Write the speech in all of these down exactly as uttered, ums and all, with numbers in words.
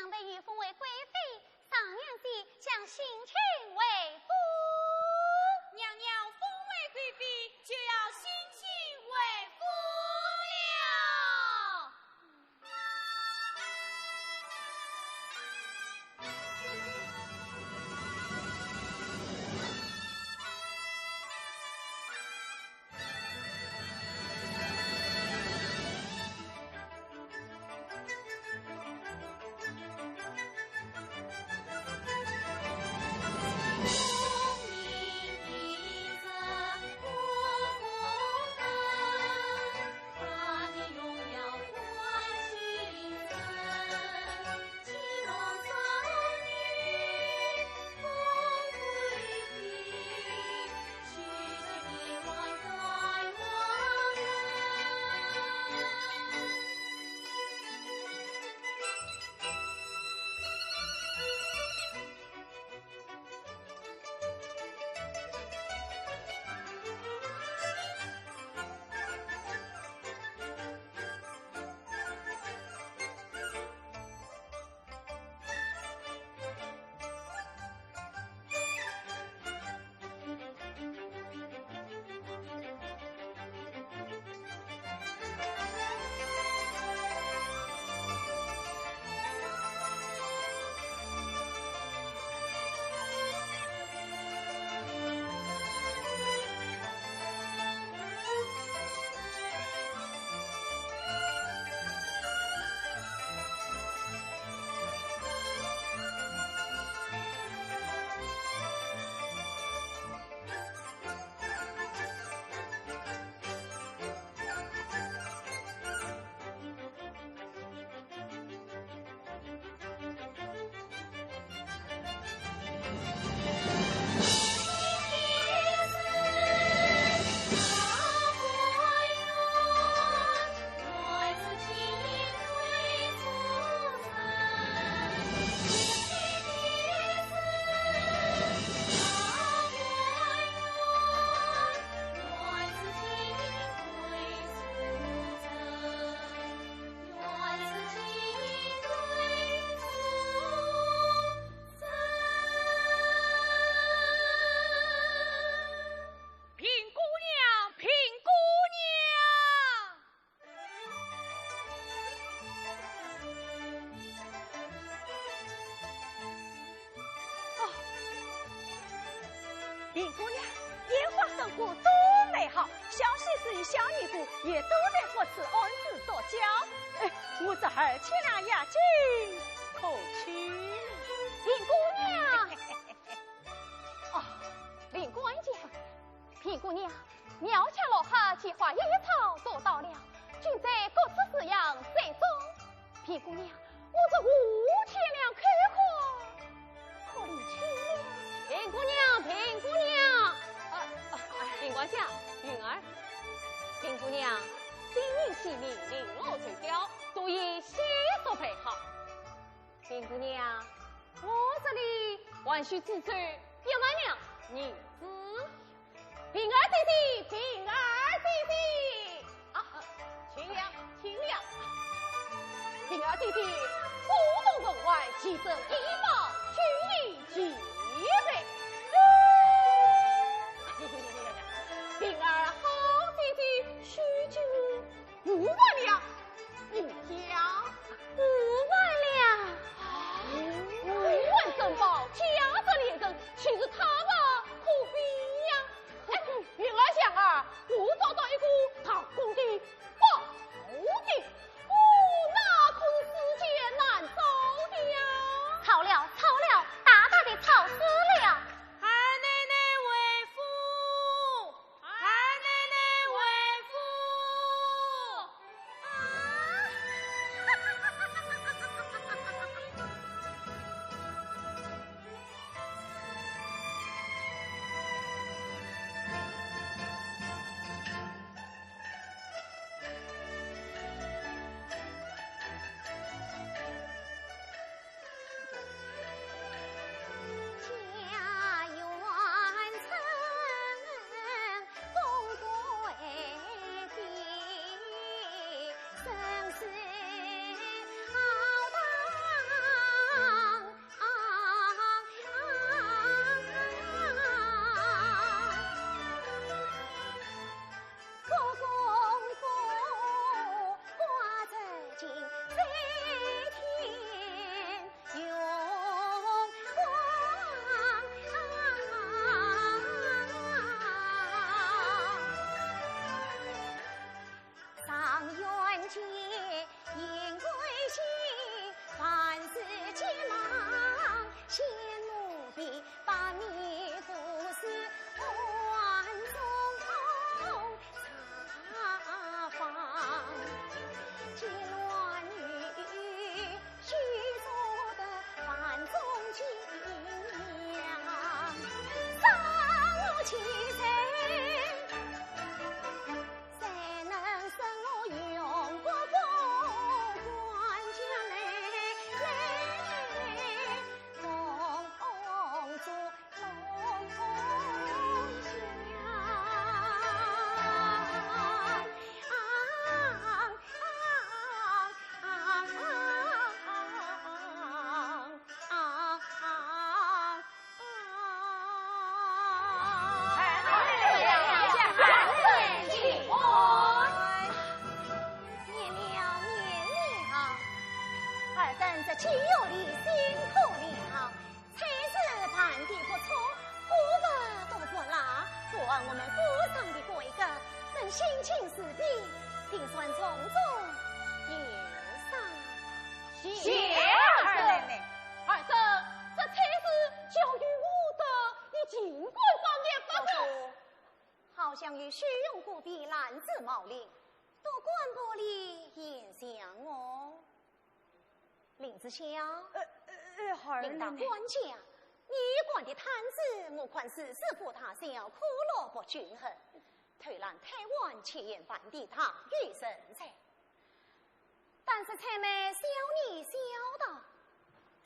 被御封为贵妃，上娘子将新亲回府。娘娘封为贵妃，就要新亲回府了。平姑娘，平姑娘！哦，平姑娘，烟花生花多美好，小喜事与小人多，也都在不辞安置多交。哎，我这二千两押金可取？平姑娘！哦，林官家，平姑娘， 苗家落霞，奇花异草都到了，均在各处式样栽种。平姑娘，我这五千两口花，可领去了。平姑娘，平姑娘，呃，呃，林官家，云儿，平姑娘，今日喜名，绫罗绸貂，都已悉数备好。平姑娘，我这里还需只收一万两银子。 平儿姐姐，平儿姐姐。啊，啊，请了，请了。平儿姐姐，古董文玩，奇珍异宝，均已齐备。平儿好姐姐，需金 五万两，你家五万两。五万珍宝，价值连城，岂是他们可比呀？哎，云儿、香儿，我找到一个唐宫的宝典，哦，那可是世间难找的呀。草料子茂林，到官府里演讲哦。林子孝，呃，呃，呃，孩儿另到官家，你官的摊子，我看是师傅大小，可乐不均衡，偷懒太晚，且嫌饭底大于人才。但是采买小米小稻，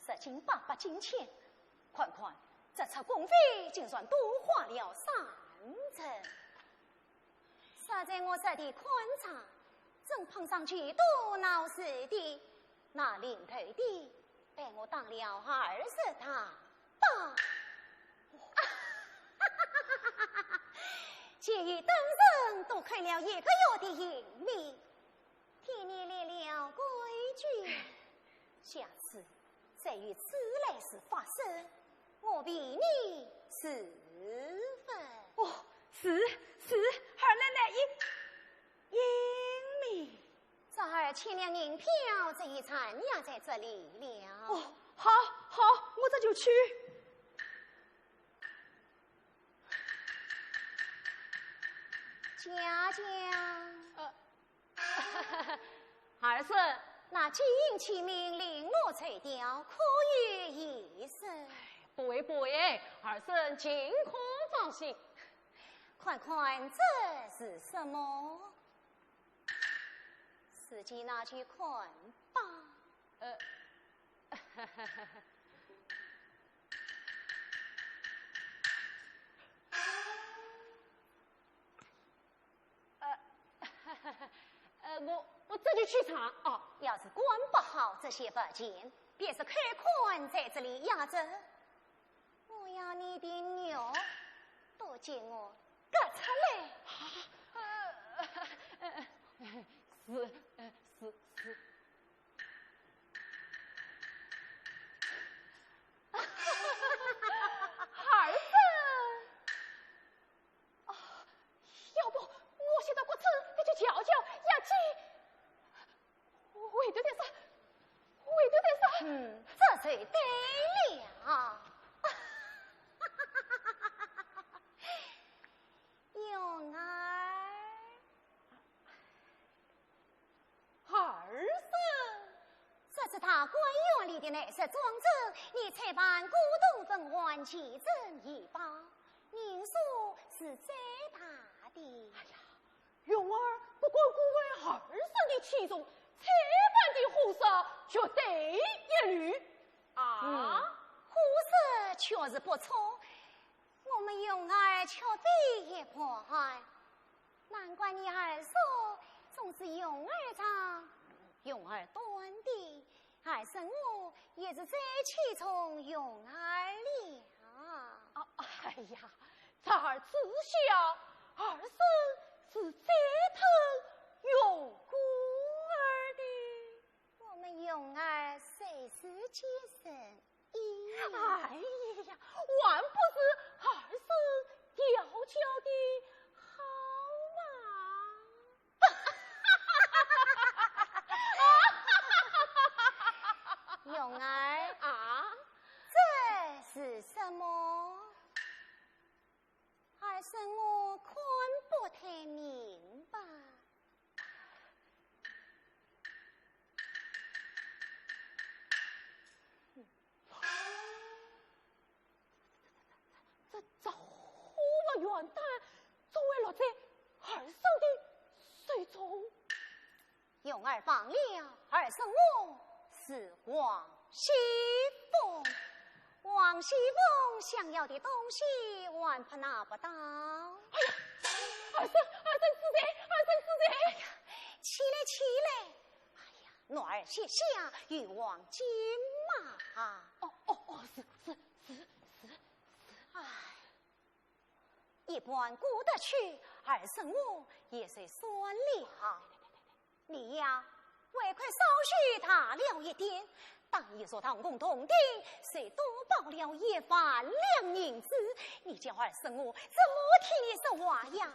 十斤八百斤钱，看看这次工费，竟然多花了三成。 实在我这点看账，真碰上几多闹事的，那领头的被我打了二十大板。结余等人都扣了一个月的银米，替你立了规矩，下次再有此类事发生，我赔你十分。哦，是，是，孩儿乃应，应命。这二千两银票，这一串也在这里了。哦，好，好，我这就去。家家。呃，二婶，那金印器皿绫罗绸吊，可有一式？不会，不会，二婶尽可放心。看看这是什么？自己拿去看吧。呃，呃，呃，我，我这就去查。哦，要是管不好这些物件，便是扣款在这里压着。我要你的肉，都给我割出来。啊，呃，呃，呃，是，呃，是，是。二婶。 啊，要不我先到各处，你去瞧瞧，要紧。会得得啥？会得得啥？嗯，这就对了。蓉儿。二婶。这只大观园里的那些装置，你拆办古董文玩，奇珍异宝， 银数是最大的。哎呀，蓉儿不管顾二婶的器重，拆办的货色绝对一流。啊？嗯，货色确实不错，我们蓉儿缺乏一款。 难怪你二叔总是蓉儿长，蓉儿短的，二婶我也是最器重蓉儿了。啊，哎呀，侄儿知晓，二婶是最疼蓉儿的。我们蓉儿虽是贱人， 哎呀，还不是二婶调教的好嘛！蓉儿。啊？这是什么？二婶我看不太明白。 这，这货物原单总会落在二婶的手中。蓉儿忘了，二婶我是王熙凤。王熙凤想要的东西，还怕拿不到。哎呀，二婶，二婶恕罪，二婶恕罪。哎呀，起来，起来。哎呀，男儿膝下有黄金嘛。哦，哦，哦，是，是，是，是。哎， 一半过得去，二婶我也就算了。你呀，胃口稍许大了一点，当日入堂共同定，谁多报了一万两银子，你叫二婶我怎么替你说话呀？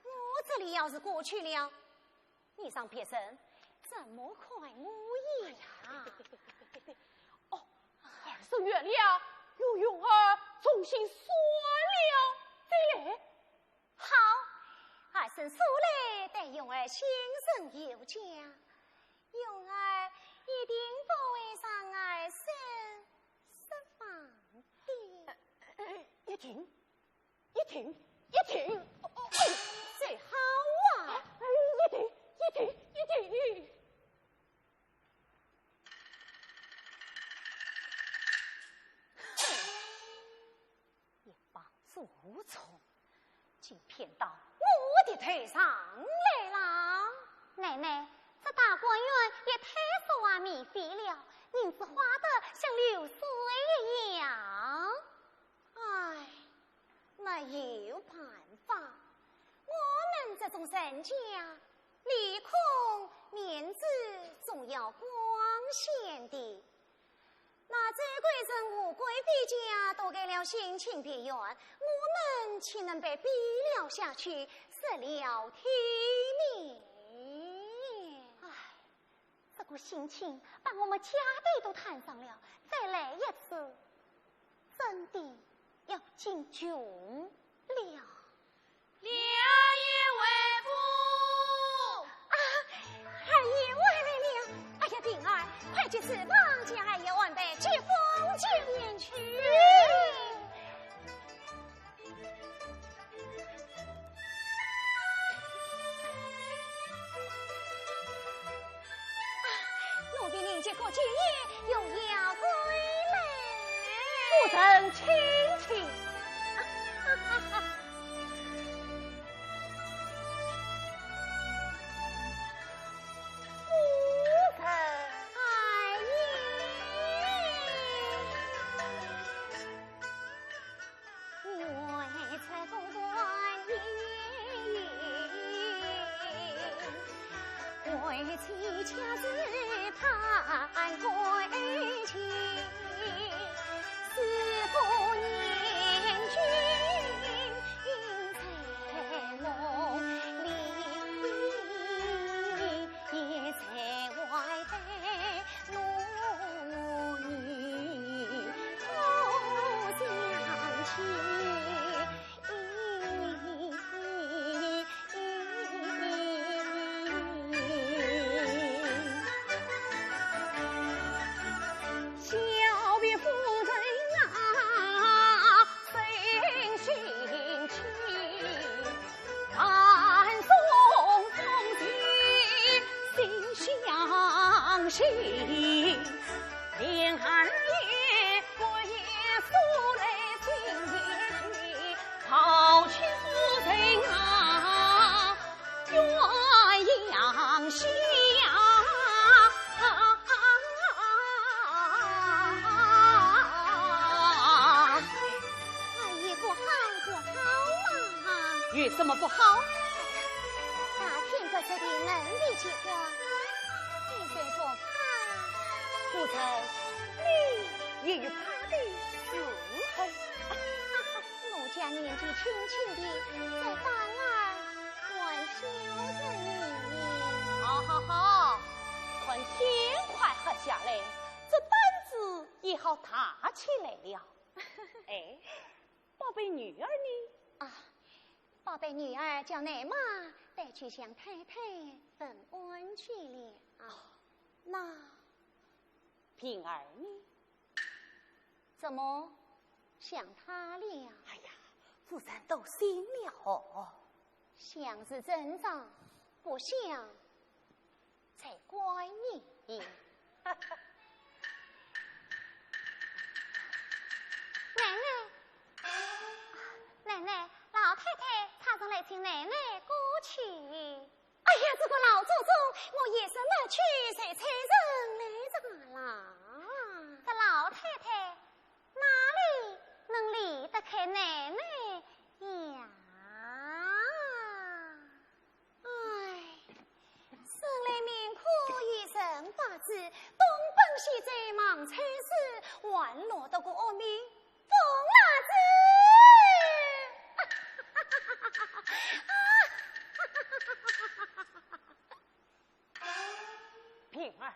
我这里要是过去了， 你让别人怎么看我呀？哦，二婶原谅，容蓉儿重新算了再来。好，二婶素来对蓉儿信任有加，蓉儿一定不会让儿失失望的。一定，一定，一定。哦，哦，哦。最好啊。一定，一定，一定。一帮蛀虫，竟骗到我的头上来了。奶奶，这大观园也太奢华迷费了，银子花得像流水一样。唉，没有办法，我们这种人家，理孔面子总要光鲜的。那周贵人和贵婢家都给了省亲别院，我们岂能被比了下去，失了体面？唉，这个省亲把我们家底都摊上了，再来一次，真的要进穷了。 两爷回府。啊，二爷回来了。哎呀，平儿，快去厨房将二爷安排接风见面去。奴婢迎接过九爷， 荣耀归来。夫人请起。夫人。哎呀。 小婢夫人啊，真心切。 哎呀，不好，不好啊！有什么不好？大清早的能力机关，你谁不怕？夫人，你也有怕的时候。奴家年纪轻轻的，这反而还小人呢。好好好，看天快黑下来，这担子也好大起来了。哎， 宝贝女儿呢？啊，宝贝女儿叫奶妈带去向太太问安去了。哦，那平儿呢？怎么，想她了？哎呀，夫人多心了哦。想是正常，不想 才怪你。奶奶，奶奶，老太太差人来请奶奶过去。哎呀，这个老祖宗，我一时没去，谁差人来这个啦？这老太太哪里能离得开奶奶呀？ 唉，生来命苦，一生八字，东奔西走忙差事，还落得个恶名疯辣子。平儿，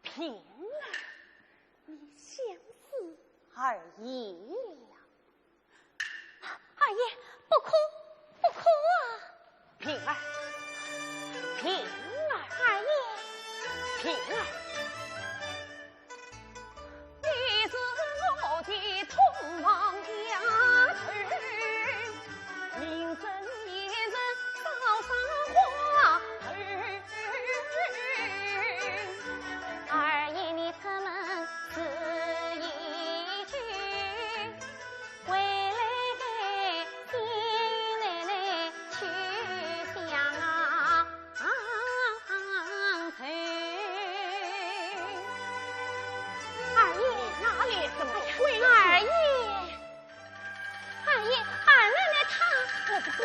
平儿，你想死二爷了。二爷，不哭，不哭啊！平儿，平儿，二爷，平儿。你是我的痛亡丫头，名声也是早上花头。二爷，你出门是一句， 回来给新奶奶去相啊。二爷，哪里什么鬼？二爷，二爷，二奶奶她……我不管。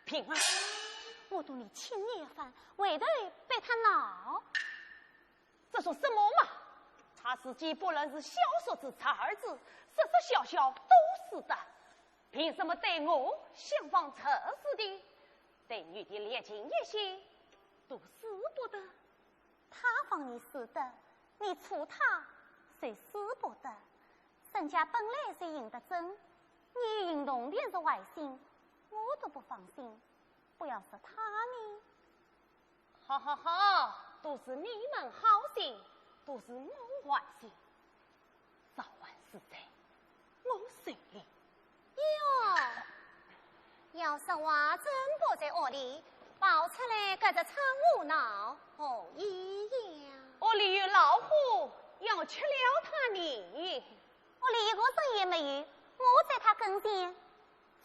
平儿，我同你亲眼一番，为的别他恼。 这算什么嘛？他自己不论是小叔子、侄儿子，实实小小都是的，凭什么对我想防着似的？对你的烈情一些，都使不得。他防你使得，你除他，谁使不得？人家本来就认得真，你一动便是坏心，我都不放心，不要说他呢。 好好好，都是你们好心，都是我坏心。早晚是在我手里。哟，要说话怎不在屋里，跑出来隔着窗户闹何意呀？屋里有老虎，要吃了他呢。屋里一个人也没有，我在他跟前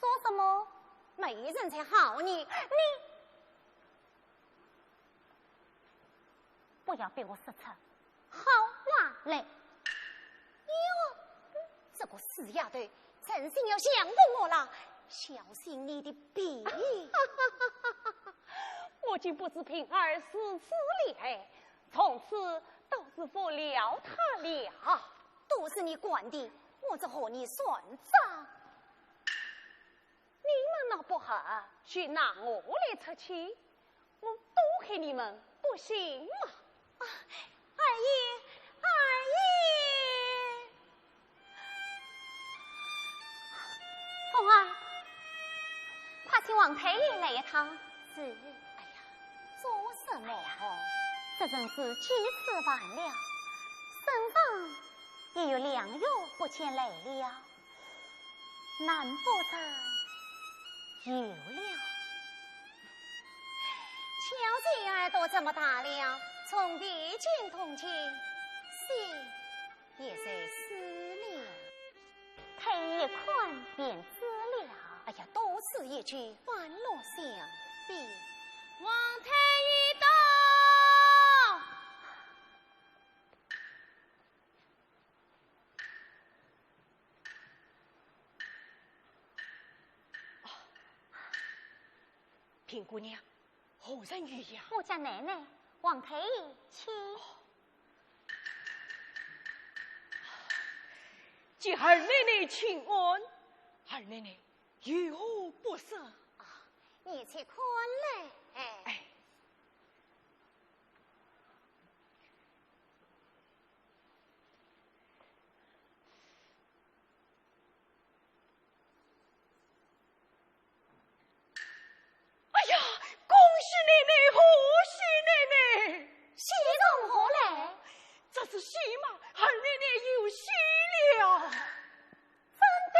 做什么？没人才好呢。你 不要逼我说出好话来。哟，这个死丫头，存心要强迫我了，小心你的皮！我竟不知平儿如此厉害，从此都是服了她了。都是你惯的，我怎和你算账？ 你们闹不和，就拿我来出气，我都给你们不信吗？啊，二爷，二爷！凤儿，快请王太爷来一趟。是。哎呀，做什么？这人是几次晚了，身上也有两月不见来了。 难不成有了？巧姐耳朵这么大了，从未见铜钱，心也在思念。太医一看便知了。哎呀，多此一举，半路相比。王太医到。 平姑娘，何人有恙？我家奶奶，王太医请。给二奶奶请安，二奶奶有何不适？啊，你且看来。哎。哎。 哎呀，恭喜奶奶，贺喜奶奶！喜从何来？这是喜嘛，二奶奶有喜了。真的？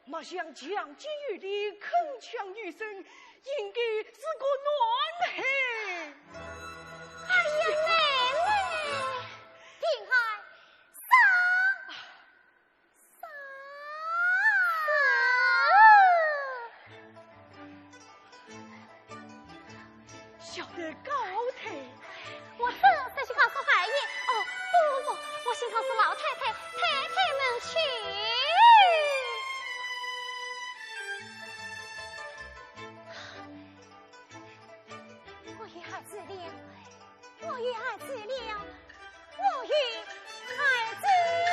莫想强记于你，铿锵有声，应该是个男孩。哎呀，奶奶！平儿，上！ 小的告退。我这，这是告诉二爷。哦，不不不，我先告诉老太太、太太们去。我有孩子了。 我有孩子了，我有孩子了。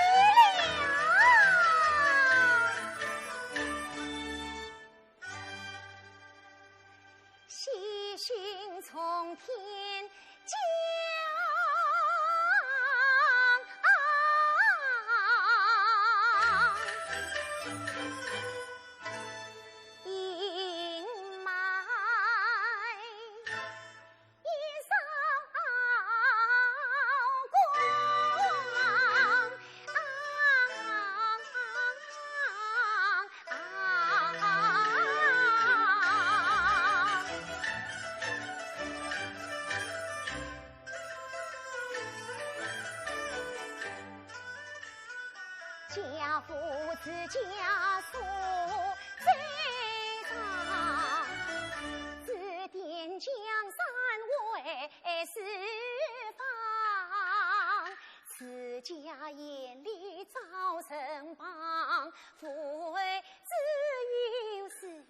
喜讯从天降。自家所在上，指点江山为四方。自家眼里遭人帮，父为子有事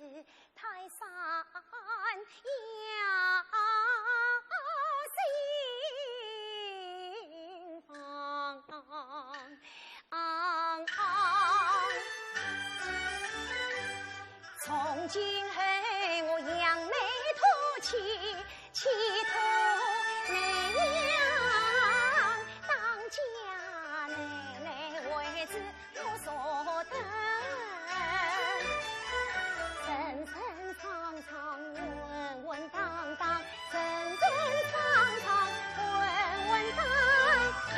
泰山要心房。从今后我扬眉吐气，企图美名当家，奶奶为子 我所得。层层层层稳稳当当，层层层层稳稳当当。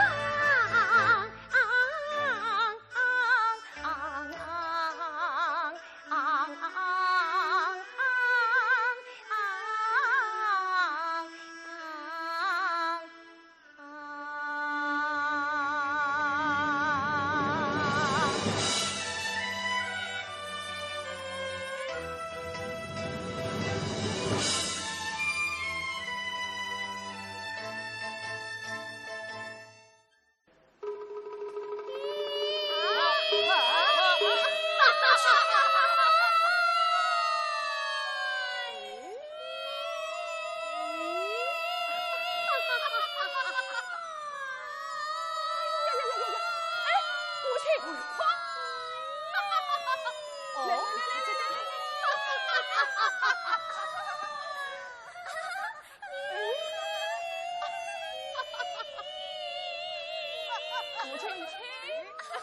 母亲，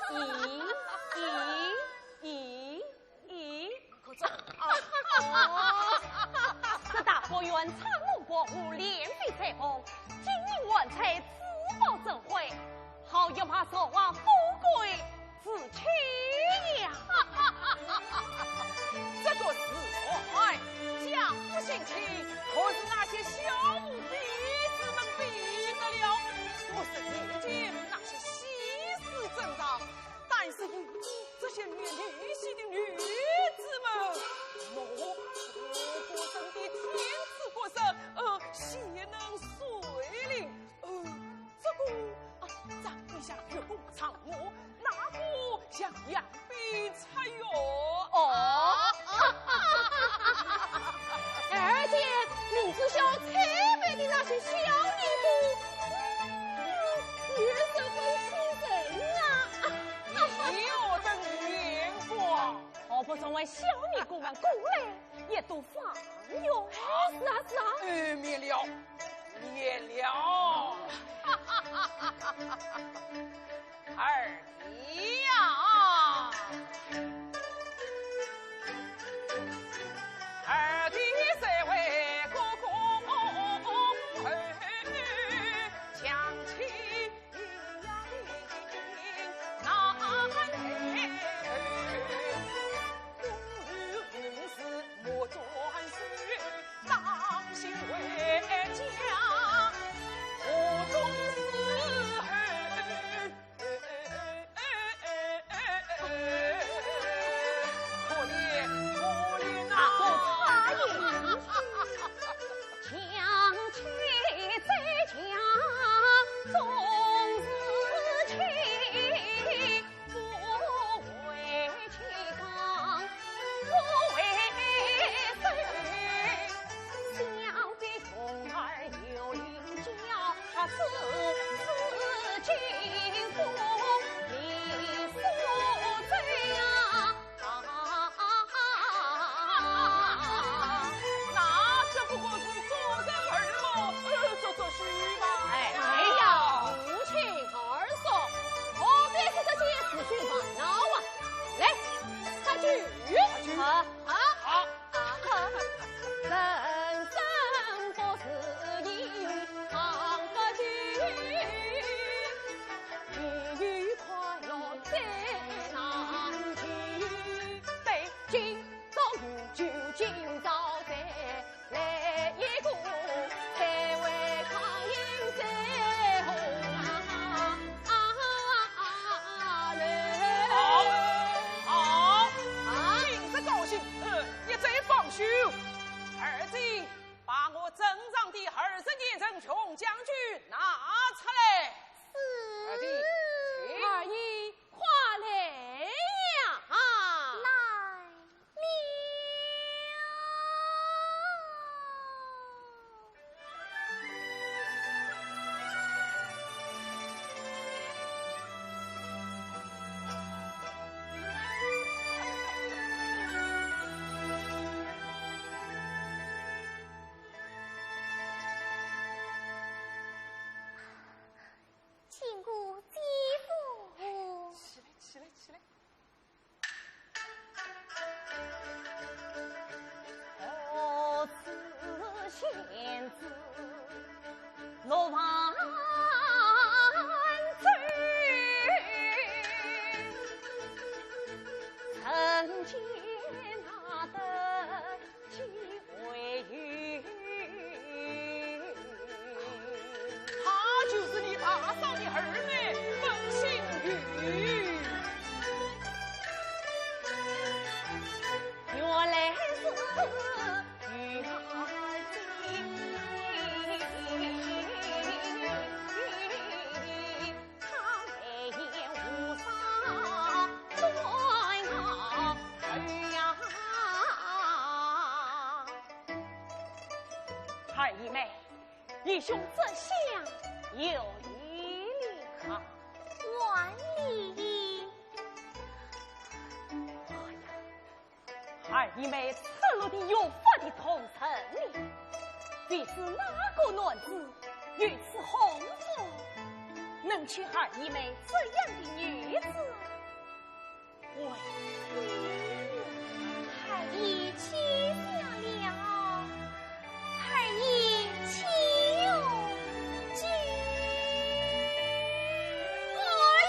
咦，咦，咦，咦，咦。可这，啊，哦，这大观园场龙国，无脸皮在公，金银碗菜，珠宝珍贵，好一派朝王富贵之气呀！这个时候，哎，讲不兴起，可是那些小奴婢子们比得了。我是听见那些戏词真唱，但是以你这些女，女戏的女子们，我这个身的天子国色，呃，岂能遂领？呃，这个，啊，长得像月宫嫦娥，那个像杨冰彩哟。哦。而且林子孝采配的那些小尼姑，嗯，也十分出神啊。你有等眼光。何不众位小尼姑们过来，一睹芳容？哎，是啊，是啊。呃，免了，免了。二弟呀，二弟这位哥哥，强妻穷将军拿出来。是。二弟，请。二爷，快来呀！来了。 请过姐夫。起来，起来，起来。 她就是你大嫂的二妹，本姓于。原来是于二姐。 二姨妹，义兄这厢有礼了。还礼。 二姨妹赤裸的越发的通神了。未知哪个男子有此豪富，能娶二姨妹这样的女子为妻？二爷，请了。 二爷，请用酒。二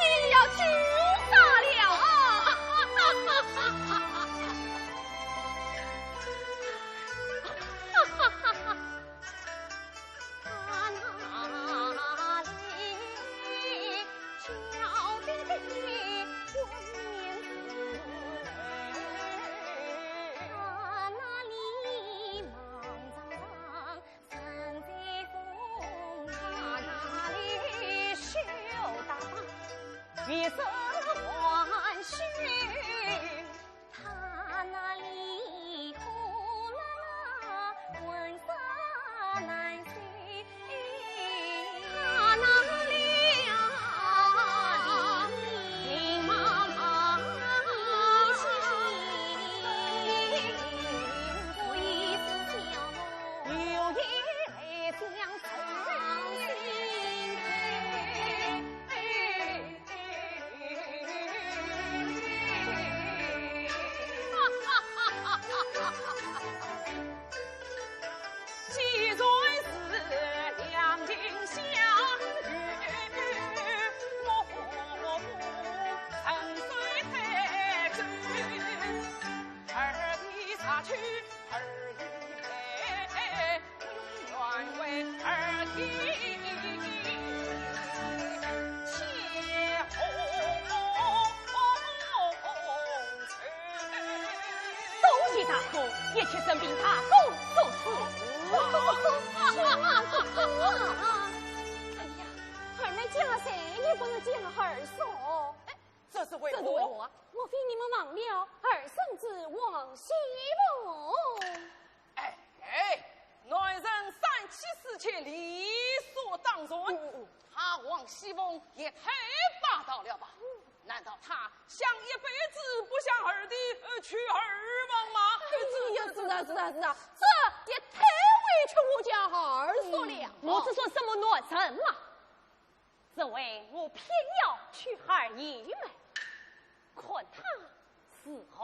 爷，你要酒啥了？多谢大哥，一切任凭大哥做主。哎呀，二妹嫁谁也不能嫁二嫂。这是为何？这是为何啊？莫非你们忘了二圣子王熙凤？ 哎，哎，男人三妻四妾理所当然，嗯，嗯。他王熙凤也太霸道了吧？难道他想一辈子不向二弟，呃，娶二房吗？哎呀，是啊，是啊，是啊，这也太委屈我家二嫂了。嗯，我是说什么男人嘛？ 只为我偏要娶二姨妹，看他如何？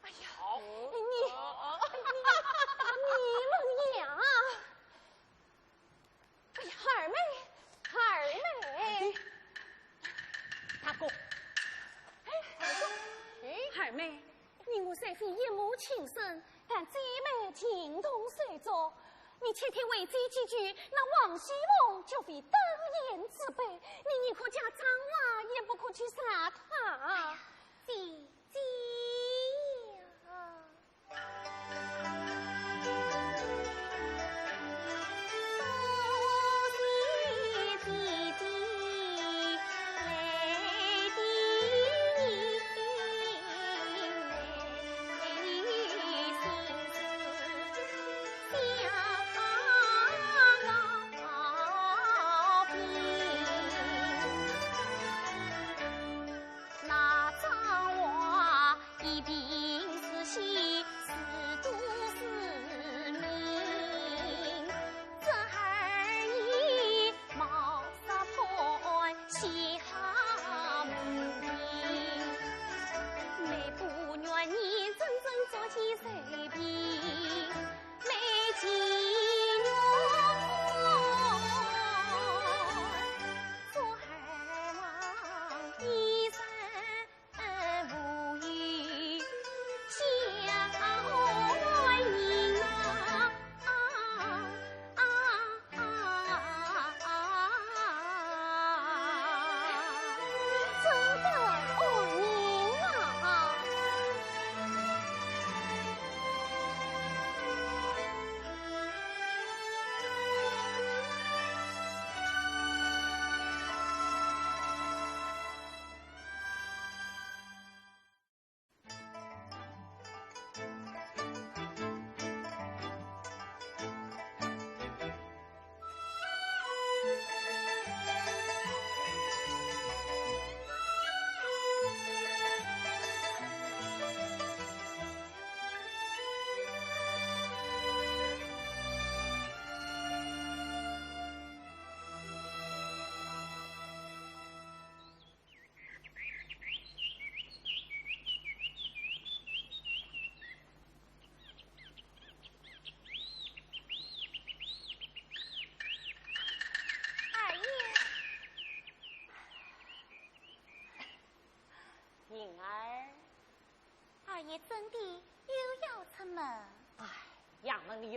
哎呀，好。你，你，你们呀！哎呀，二妹，二妹。大哥。哎，二妹，你我虽非一母亲生， 但姊妹情同手足，你且听为姐几句，那王熙凤绝非当言之辈，你宁可嫁张华，也不可娶伢她。哎呀，姐姐呀。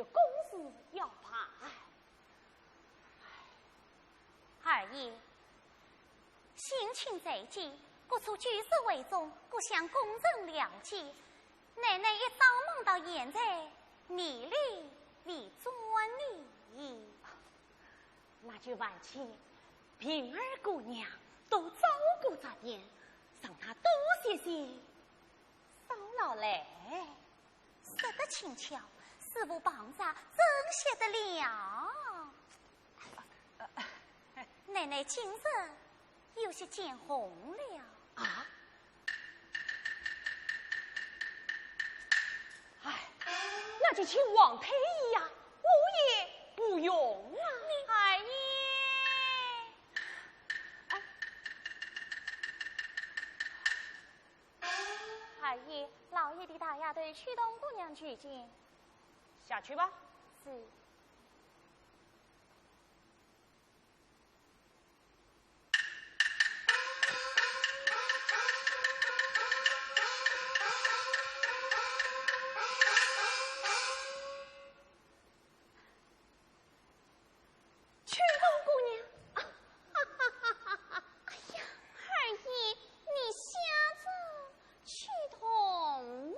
公事要办。二爷，省亲在即，各处举事为重，各项工程了结，奶奶一早忙到现在，未曾回转呢。那就烦请平儿姑娘多照顾着点，让她多歇歇，少劳累。 说得轻巧，似乎碰着真些得了。奶奶今日有些见红了。啊？哎，那就请王太医呀，我也无用啊。二爷。哎。 二爷，老爷的大丫头秋桐姑娘求见。下去吧。是。 秋桐姑娘。哎呀，二爷，你吓着秋桐了。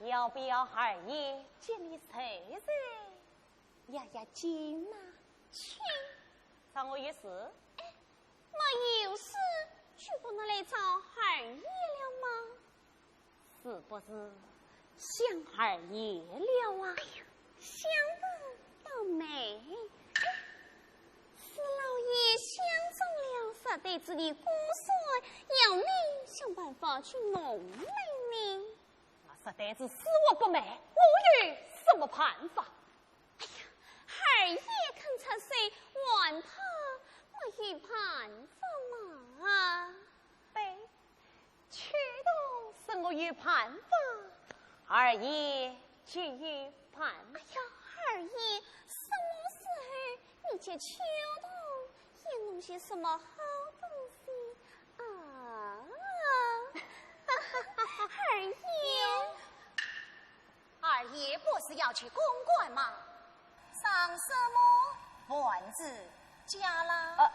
要不要二爷给你捶捶，压压惊呐？去。找我有事？哎，没有事，就不能来找二爷了吗？ 是不是想二爷了啊？哎呀，想得倒美。哎，是老爷相中了石台子的姑孙，要你想办法去弄来呢。那石台子死活不卖，我有什么办法？哎呀，二爷肯出手，还怕没有办法吗？对， 秋桐说我有办法，二爷就有办法。哎呀，二爷，什么时候你给秋桐也弄些什么好东西啊？二爷。 二爷不是要去公馆吗？上什么丸子家啦？呃，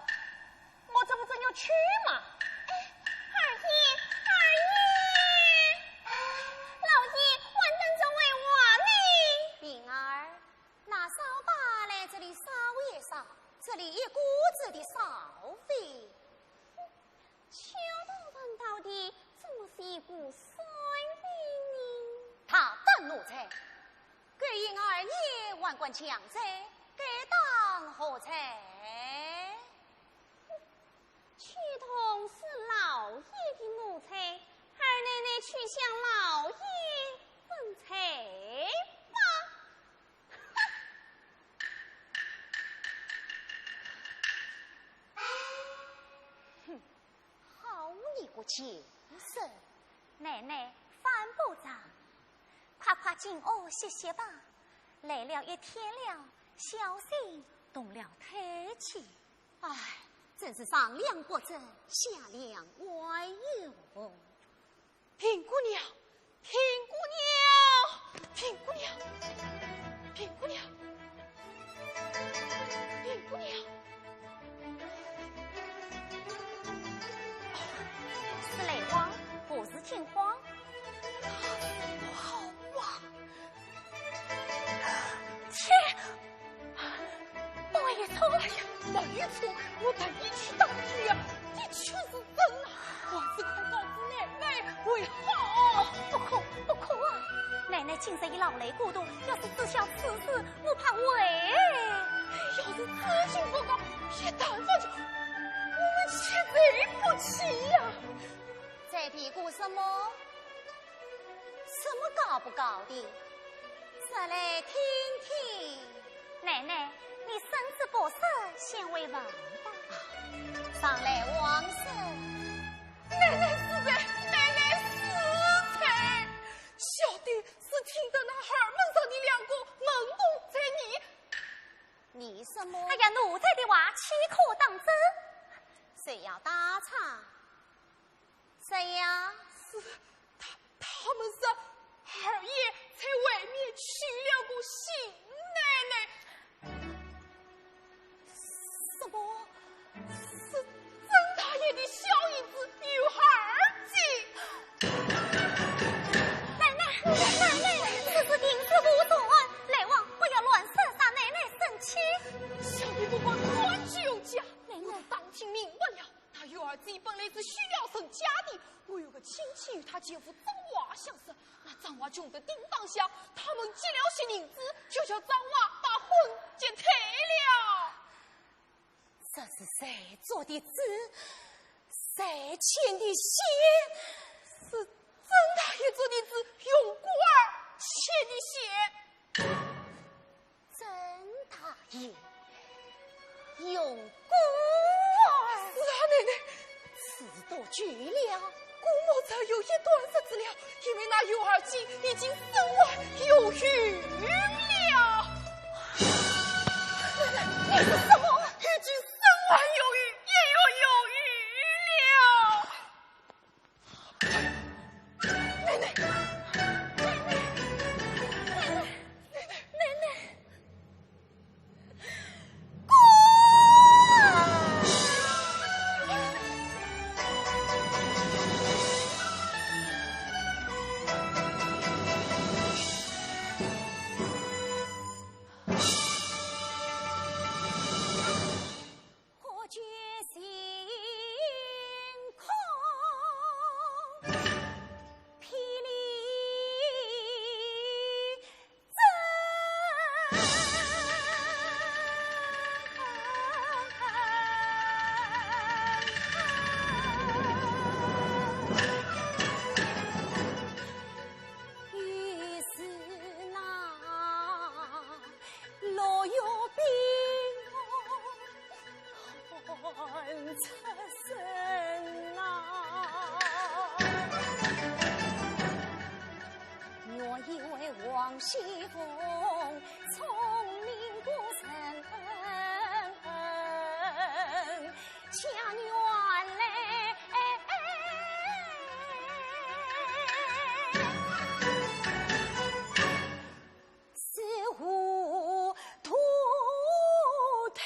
我这不正要去吗？哎，二爷，二爷，老爷，还等着回话呢。平儿，拿扫把来这里扫一扫，这里一股子的扫味。 秋桐到底怎么是一股酸味呢？大胆奴才，勾引二爷还管强者，该当何罪？哼，秋桐是老爷的奴才，二奶奶去向老爷问罪吧。 哼，好你个贱人！奶奶，犯不着，快快进屋歇歇吧。来了一天了，小心动了胎气。唉，真是上梁不正，下梁歪哟。 平姑娘，平姑娘，平姑娘，平姑娘，平姑娘。是泪汪，不是惊慌。好啊。 切，没有错。哎呀，没有错，我特意去打听了，的确是真的。还是快告诉奶奶为好。不可，不可啊！奶奶今日已劳累过度，要是知晓此事，我怕会……要是知情不告，一旦发觉，我们岂罪不起呀？ 在嘀咕什么？什么高不高的？说来听听。奶奶，你身子不适，先回房吧。常来王生。奶奶恕罪，奶奶恕罪。小的是听得那二门上的两个门童在议。议什么？哎呀，奴才的话，岂可当真？谁要打岔？ 谁呀？是他，他们说二爷在外面娶了个新奶奶。什么？是曾大爷的小姨子尤二姐？奶奶，奶奶，此事定是误传，来旺不要乱说，惹奶奶生气。想也不敢，断句有加。奶奶，我当听明白了。 那尤二姐本来是许了人家的，我有个亲戚与她姐夫张华相识，那张华穷得叮当响，他们借了些银子，就叫张华把婚结退了。这是谁做的主？谁牵的线？是曾大爷做的主，用故儿牵的线。 曾大爷用故儿。是啊，奶奶。事都绝了，姑母早有一段日子了，因为那尤二姐已经身患有孕了。奶奶，你说什么？已经身患有孕，也有有孕了。 奶奶，奶奶，奶奶，奶奶，姑！何居心空，霹雳震。于是那 老友兵寒出身呐。原以为王熙凤聪明过人，家原来 是糊涂透顶。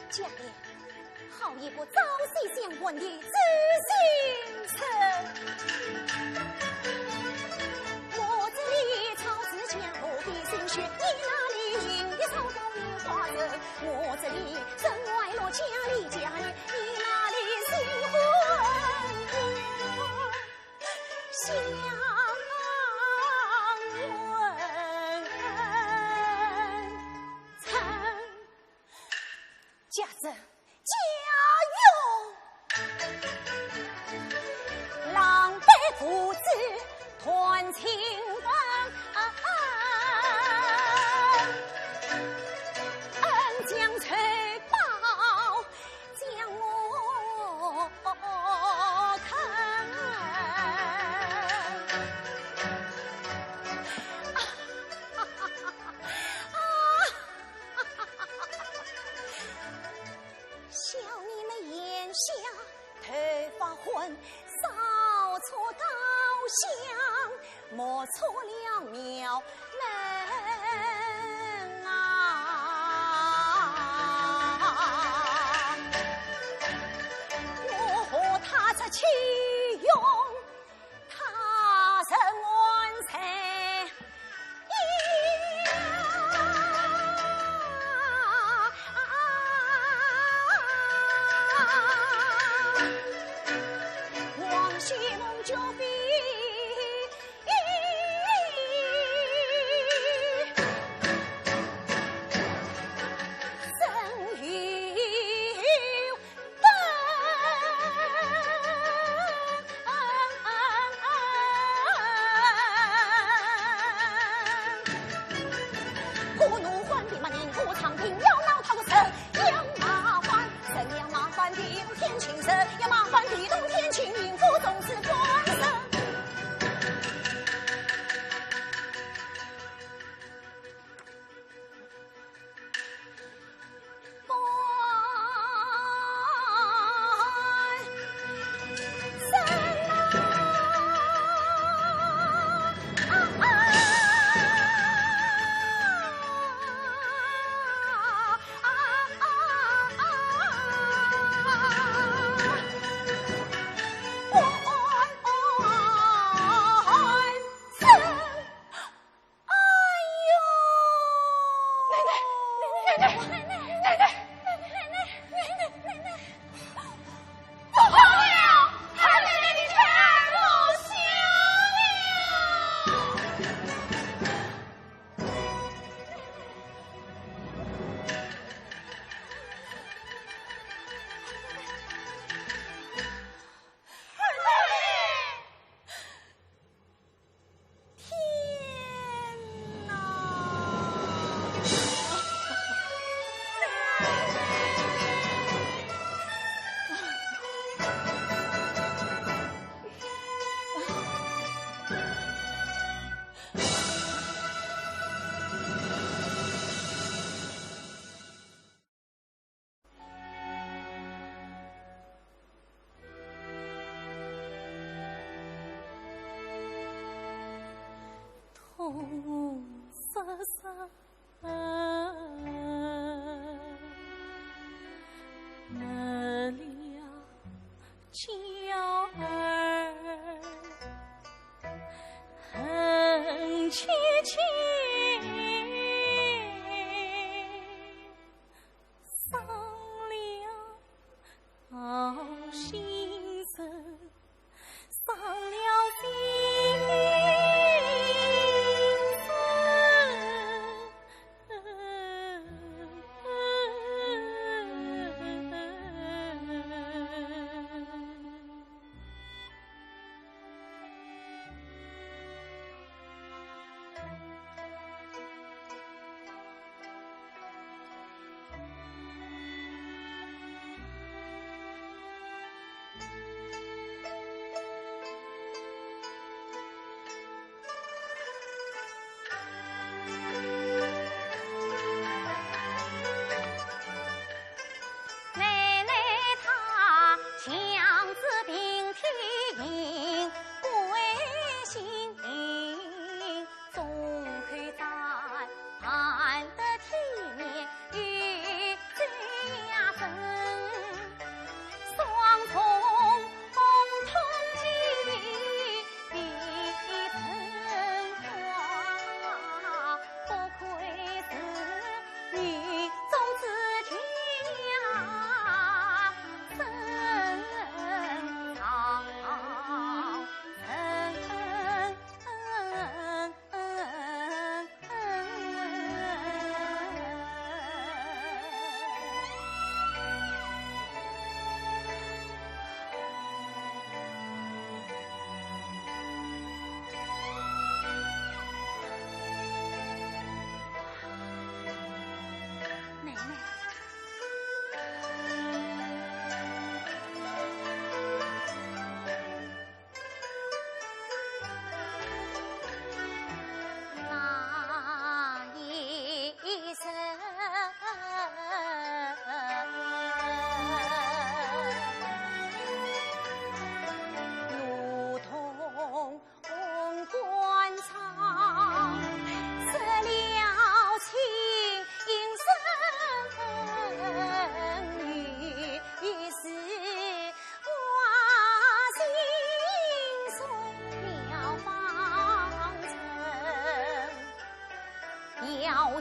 家里好一个朝夕相关的知心人。我这里草字家，我的心血，你那里银的草高银花人。我这里人外落家里家里，你那里新婚香味。家珍，家用，狼狈父子断情分，恩将仇报将我坑。笑你们眼下头发昏，扫错稻香，摸错了庙门啊！我和他这岂容他人安身。 哎呦！奶奶，奶奶，奶奶，奶奶，奶奶，奶奶，不好了，二奶奶的胎儿落下了！二奶奶！ 天哪！痛失身，没了娇儿，恨戚戚。伤了好心人，伤了心人。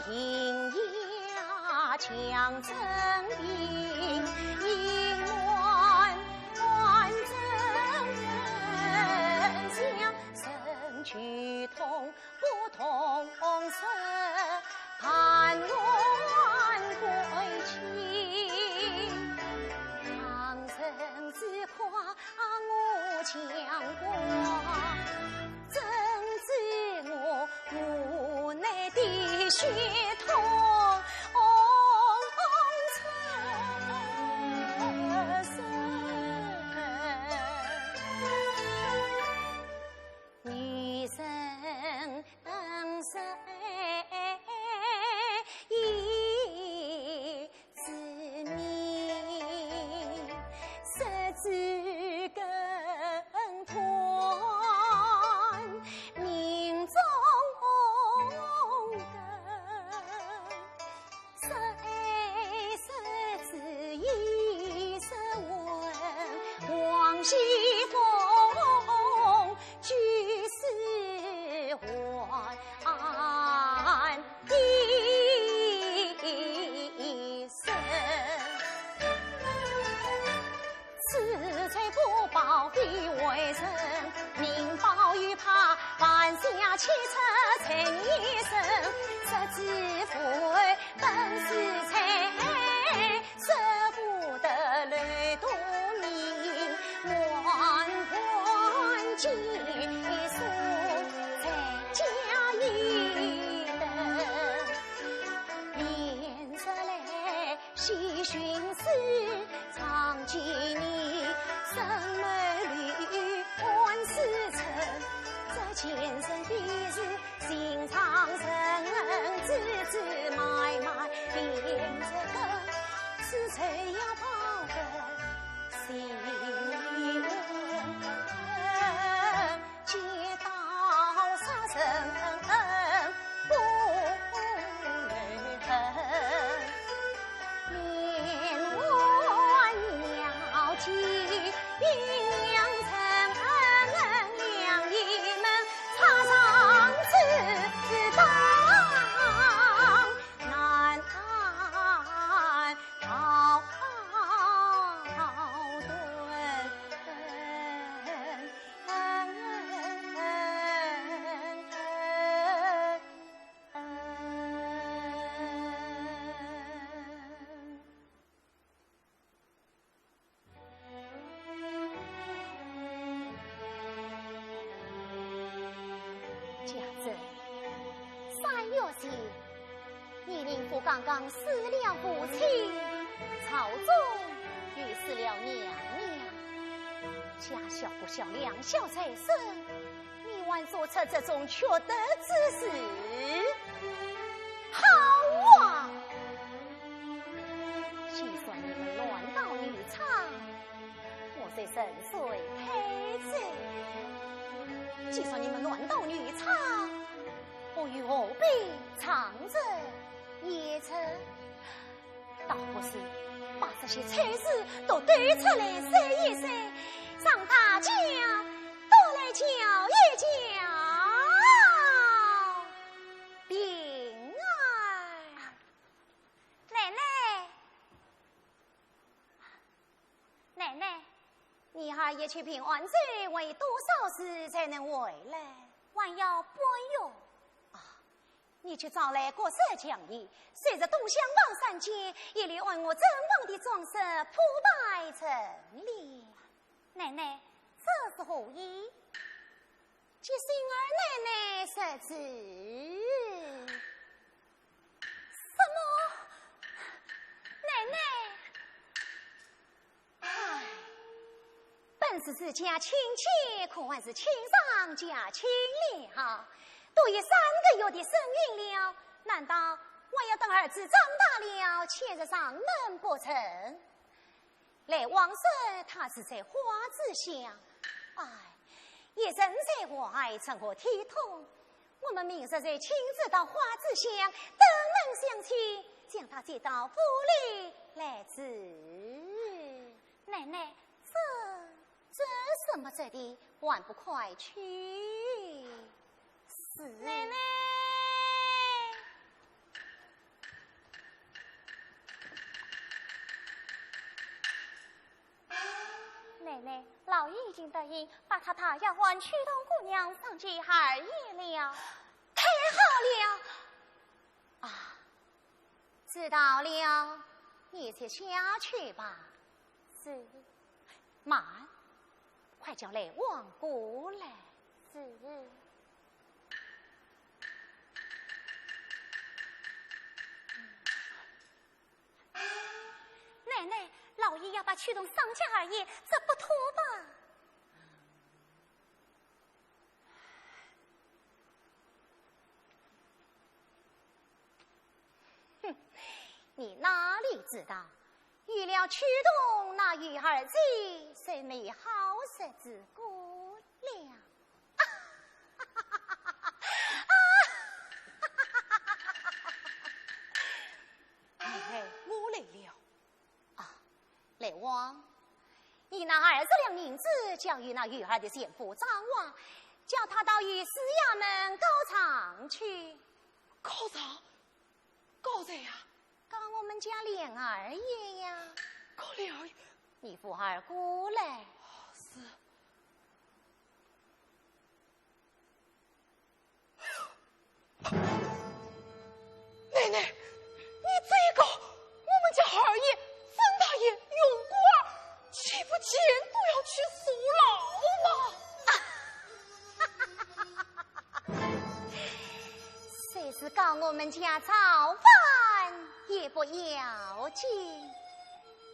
银牙强镇定，银环环镇香，身体痛不痛时，甘愿归去。唐僧只夸我强光， 怎知我腹内的血统红红赤赤。女人当身一 子民，十指更断命中根。十爱十子一十文，王熙凤居士还 安的生。此仇不报非为人，宁报又怕犯下七尺成一身。十指父爱本是财， 舍不得累多年，万般计数再加一等。连日来细寻思，常记你深眉柳暗似春，这前生的事 心上人，枝枝脉脉连着根，是谁要报得心里恨？借刀杀人不留痕。 连环尿急，阴阳人，两仪门插上枝刀，难逃断。 家珍，三月前，你宁府刚刚死了父亲，朝中又死了娘娘，家小国小两小在身， 你还做出这种缺德之事？好啊！既然你们乱盗女娼，我就顺水推舟。既然你们乱盗女娼，我又何必藏着掖着？ 倒不如把这些丑事都抖出来说一说，让大家都来叫一叫平安。奶奶，奶奶，你儿一去平安州，还有多少时才能回来？还要半月。啊， 你去找来各色匠艺，随着东厢房三间，一律按我正房的装饰铺排陈列。奶奶，这是何意？急性儿奶奶失职。什么？奶奶？ 唉，本是自家亲戚，可还是亲上加亲了。都已三个月的身孕了，难道还要等儿子长大了，才是上门不成？来往时，他是在花枝巷，唉，一人在外，成何体统？ 我们明日就亲自到花枝巷登门相请，将他接到府里来住。奶奶，这，这什么这地，还不快去？是。奶奶。金答应把她大丫鬟曲童姑娘赏给二爷了。太好了！啊，知道了，你且下去吧。是。慢，快叫雷王过来。是。 奶奶，老爷要把曲童赏给二爷，这不妥吧？哼，你哪里知道，有了曲童，那与二爷是美好日子过了。 哎，我来了。啊，雷王，你拿二十两银子交与那尤二的前夫张华，叫他到御史衙门告状去。告状？告谁呀？告我们家琏二爷呀。告琏二爷？你扶儿过来。是。 奶奶，你这一告，我们家二爷、曾大爷、荣国儿，岂不全都要去坐牢吗？虽是告我们家造反也不要紧，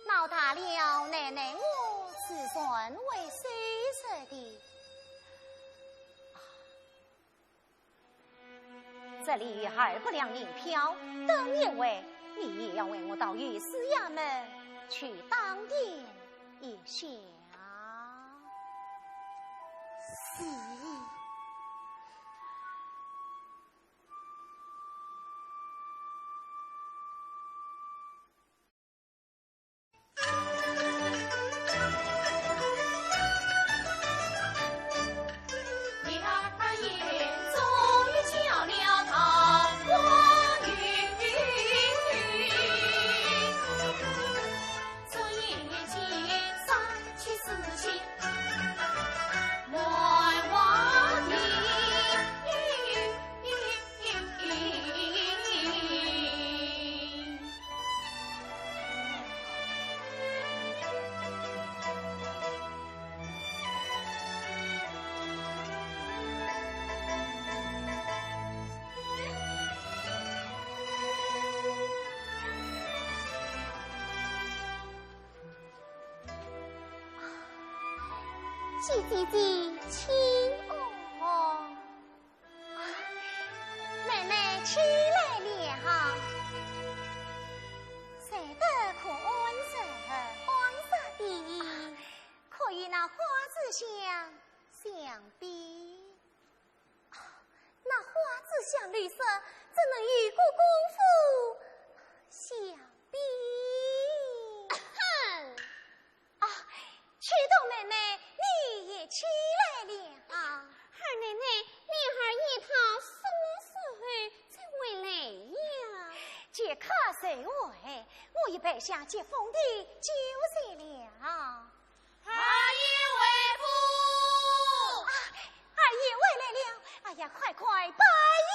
闹大了，奶奶我是全会收拾的。 这里二百两银票，等一会你也要为我到御史衙门去当店一下。是。姐姐，请。哦。 啊，妹妹起来了。睡得可安适？安适的。啊，可与那花子相相比？啊，那花子相比，怎能与姑姑夫相比？哼！ 啊，曲童妹妹，你也起来了。二奶奶，琏二爷他什么时候才回来呀？即刻就回，我已摆下接风的酒席了。二爷回府。啊，二爷回来了。哎呀，快快摆宴。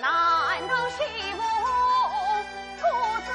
难道是我不知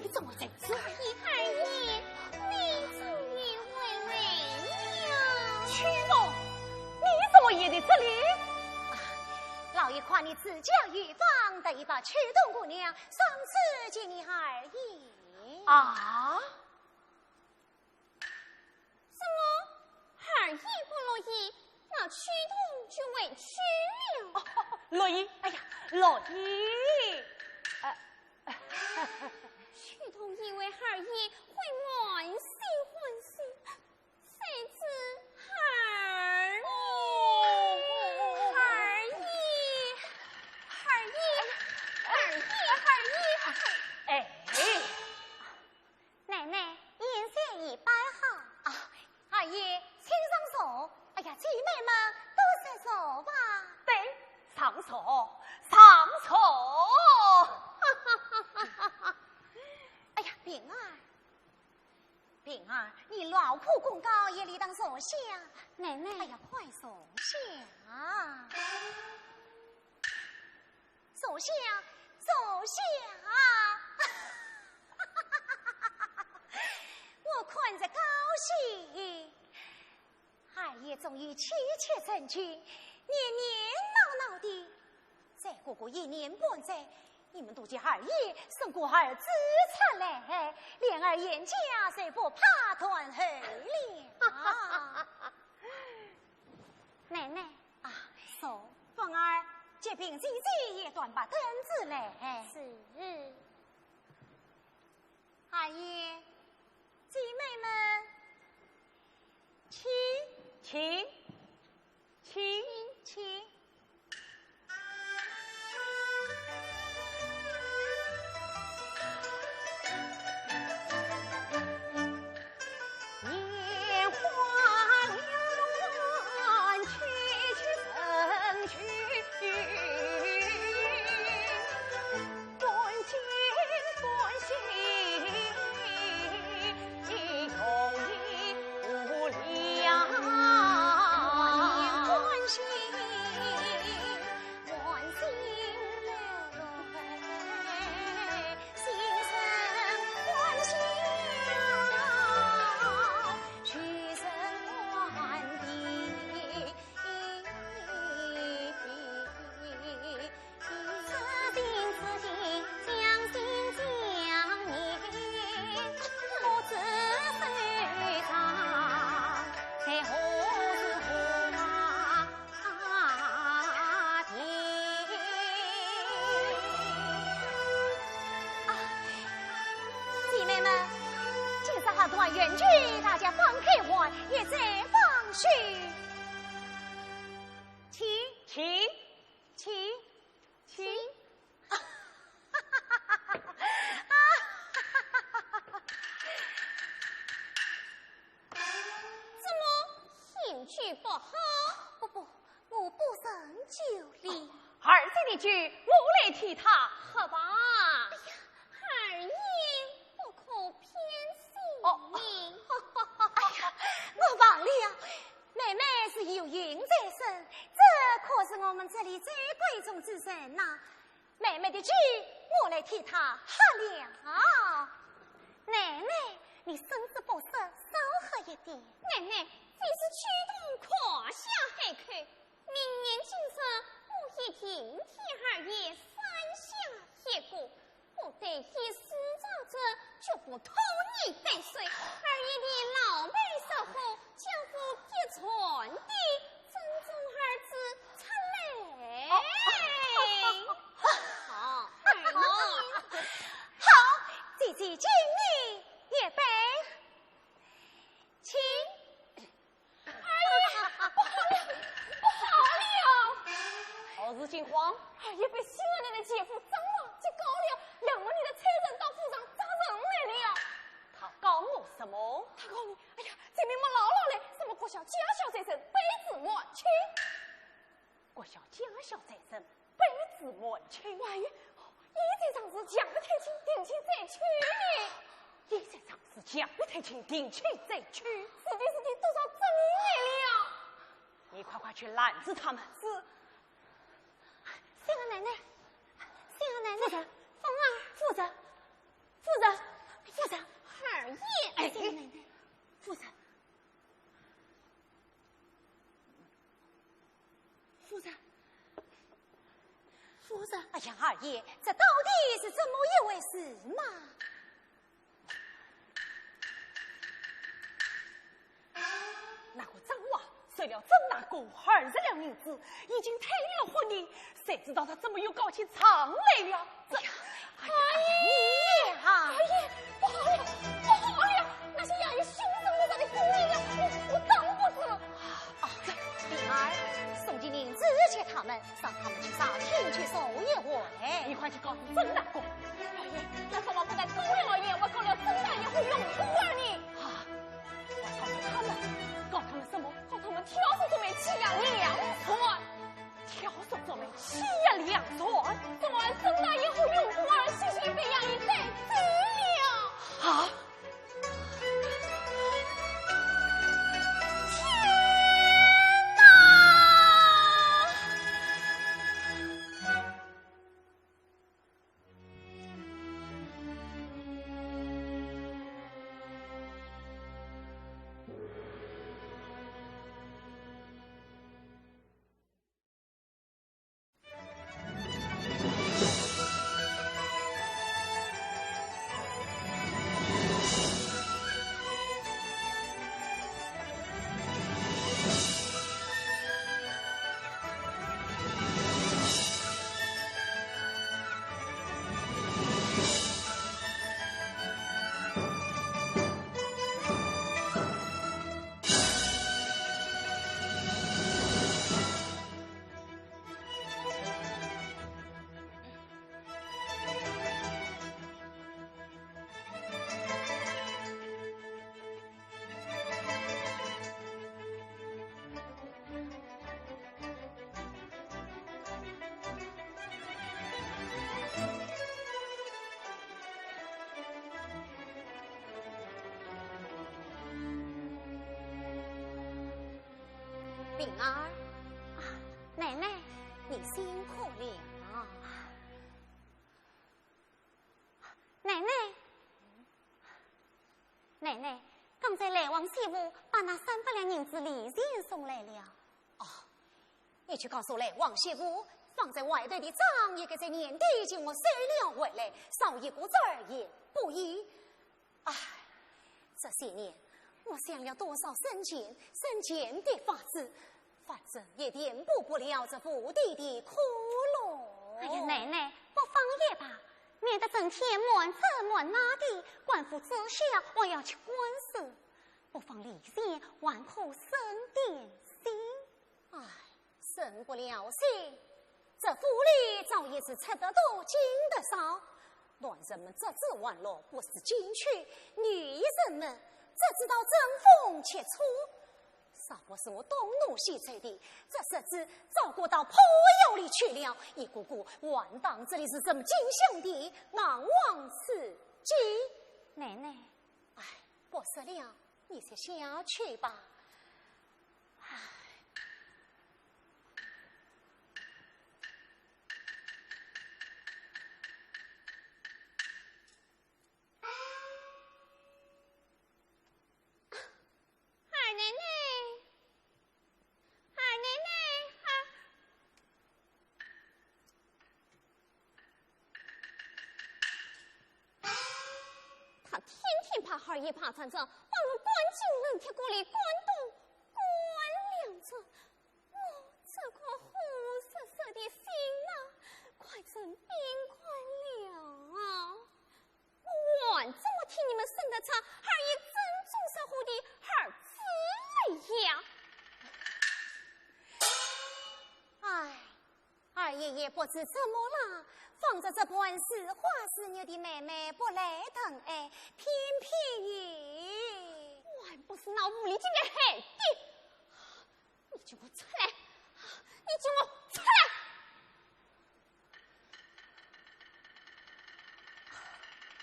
你怎么在这里？二爷，你终于回来了。秋风，你怎么也在这里？啊，老爷夸你自家有方，特意把秋桐姑娘送赐给你二爷。啊？怎么，二爷不乐意，那秋桐就回去了？哦，哦，哦，乐意，哎呀，乐意。呃，秋桐以为二爷会满心欢喜，谁知二爷，哦，二爷，二爷，二爷，二爷。哎。奶奶，宴席已摆好。啊，二爷，请上座。哎呀，姐妹们，都上座吧。对，上座，上座。哎呀，平儿，平儿，你劳苦功高，也理当坐下。奶奶。哎呀，快坐下。坐下，坐下。我看着高兴，二爷终于妻妾成群，年年闹闹的。再过个一年半载，你们都叫二爷生个儿子出来，连二爷家就不怕断后了。奶奶。啊，坐。凤儿，这瓶喜酒也端把凳子来。是。二爷，姐妹们，请。请，请，请。啊，姐妹们，今日好团圆酒，大家放开怀，也再放手。请，请，请，请。怎么，饮酒不好？不，不，我不胜酒力。二姐的酒，我来替她喝吧。哎呀，二爷不可偏心。哦。哎呀，我忘了，妹妹是有孕在身，这可是我们这里最贵重之人呐。 妹妹的酒，我来替她喝了。奶奶，你身子不适，少喝一点。奶奶，这是秋桐夸下海口，明年今日我一定替二爷三下一个，不得一时着着就不拖泥带水。二爷的老媒说好， 将副嫡传的正宗儿子出来。好，二爷。好，姐姐敬你一杯。请。二爷，不好了，不好了！何事惊慌？二爷被西门庆的姐夫张望给告了，让我们的秋桐到府上作证来了。他告我什么？他告你，哎呀， 姐妹们闹闹来，什么国小驾校在身，卑职瞒亲。国小驾校在身，卑职瞒亲。万一，一再尝试，强迫探亲，定亲再娶呢？一再尝试，强迫探亲，定亲再娶。是的，是的，多少证明来了。你快快去拦住他们。是。谢了奶奶，谢了奶奶。夫人。凤儿。夫人，夫人。夫人。二爷。哎，哎，夫人。夫人。夫人。哎呀，二爷，这到底是怎么一回事嘛？ 那个张华收了曾大哥二十两银子，已经退了婚的，谁知道他怎么又告起状来了？这，哎呀，二爷啊！二爷，不好了，不好了！那些衙役凶神恶煞地攻来了，我，我挡不住。啊，这，灵儿，送些银子给他们，让他们去沙厅去坐一会。你快去告诉曾大哥。二爷，那怎么不敢告了二爷，我告了曾大爷和荣国二呢？啊， 我告诉他们，告他们什么？告他们挑唆做媒欺压粮船。挑唆做媒欺压粮船？昨晚曾大爷和荣国二险些被衙役带走了。啊？天哪！ 灵儿。啊，奶奶。你辛苦了。奶奶。 奶奶，刚才来旺县府把那三百两银子利钱送来了。哦，你去告诉来旺县府，放在外头的张爷给在年底已经我收了回来，少一个字儿也不依。唉，这些年我想了多少省钱省钱的法子， 反正也填补不了这府邸的窟窿。哎呀，奶奶，不妨也罢，免得整天瞒这瞒那的，官府知晓还要吃官司，不妨利钱还可省点心。唉，省不了心，这府里早已是吃得多，进得少，男人们只知玩乐，不思进取，女人们只知道争风吃醋。 若不是我东奴西凑的，这日子早过到破窑里去了。一个个还当这里是什么进香殿，难忘此景。奶奶。唉，不说了，你先下去吧。唉。 二奶奶，二奶奶，二……他天天怕二爷怕惨着，把我关进冷铁锅里，关东关西着。我这颗火热热的心呐，快成冰块了啊！ 我还怎么替你们生得出二爷正宗守护的儿子来呀？唉，二爷也不知怎么了，放着这般似花似玉的妹妹不来疼爱，偏偏也……我还不是那狐狸精给害的！你给我出来！你给我出来！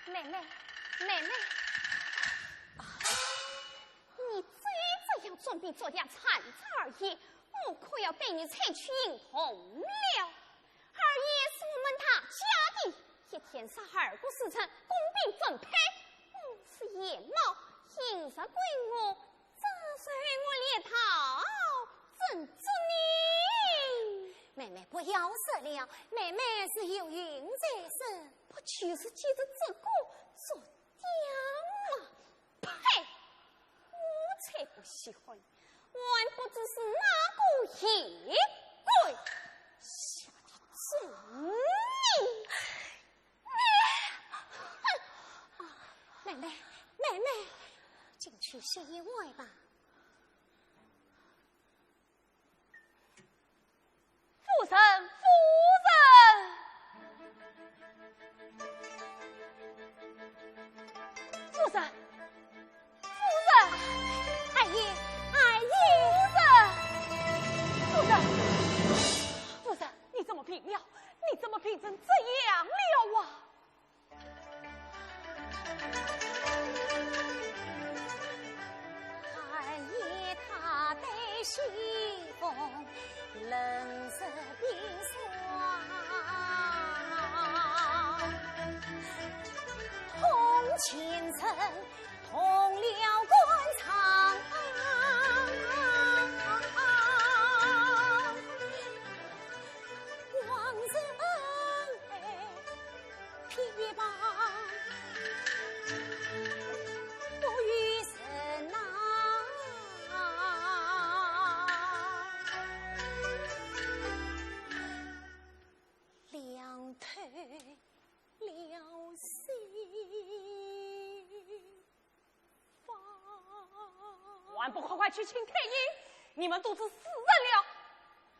妹妹，妹妹，啊，你再这样装病作样缠着二爷，我可要对你采取行动了。二爷是我们大家的，一天杀二个时辰，公平分配，我眼冒，饮食归我，这水我连讨怎做呢？妹妹不要说了，妹妹是有孕在身。不就是借着这个做 爹妈，呸！我才不稀罕，还不知是哪个野鬼下的咒语。你，哼！啊，妹妹，妹妹，进去歇一会吧。 夫人，夫人！夫人，夫人！二爷，二爷！夫人，夫人，夫人，你怎么病了？你怎么病成这样了啊？ 寒夜他对西风冷热冰霜，痛前程痛了肝肠。往日恩爱 琵琶不与人呐，两头了心。 还不快快去请太医！你们都是死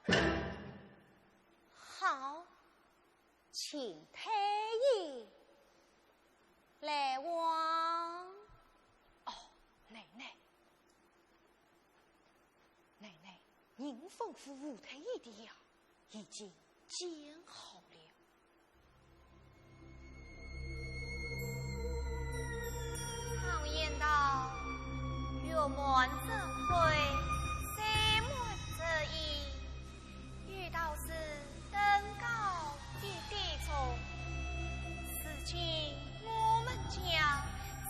人了！好，请太医来往。哦，奶奶，奶奶，您吩咐吴太医的药已经煎好了。 常言道，月满则亏，岁满则溢。有道是登高一点重，如今我们家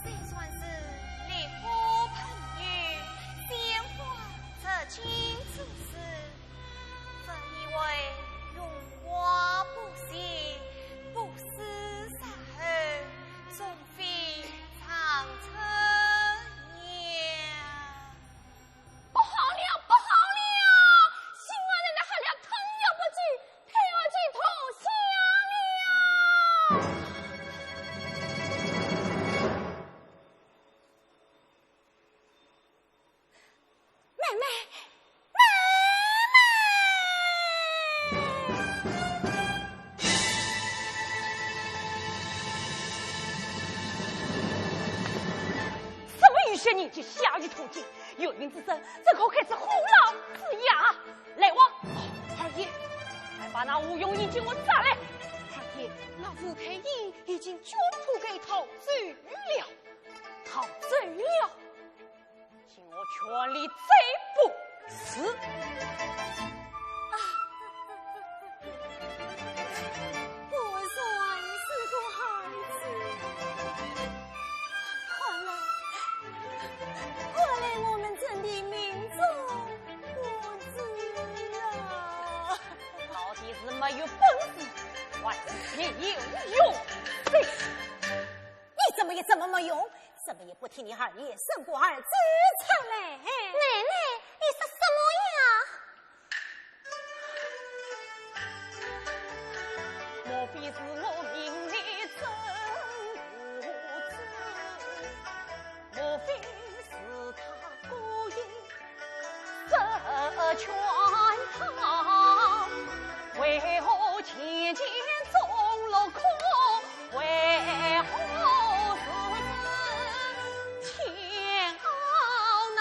虽算是烈火喷油，鲜花着锦之时， 怎以为荣华不喜，不思杀后，终非长春也。不好了，不好了！新官人来喊了，藤要不举，配要去投降了。 妹妹，妹妹！什么雨雪年纪，下雨投井，有孕之身，怎可开此虎狼之牙？来哇！二爷，快把那吴荣英给我抓来！二爷，那吴太医已经全部给逃走了。逃走了？ 请我全力追捕。是。啊，果然是个孩子。看来，看来我们真的命中不知啊。到底是没有本事，还是别有用心？你怎么也这么没用？ 怎么也不替你二爷生个儿子出来？奶奶，你说什么呀？莫非是我命里真无子？莫非是他故意 设圈套，为何前前种了空？为何如此天高难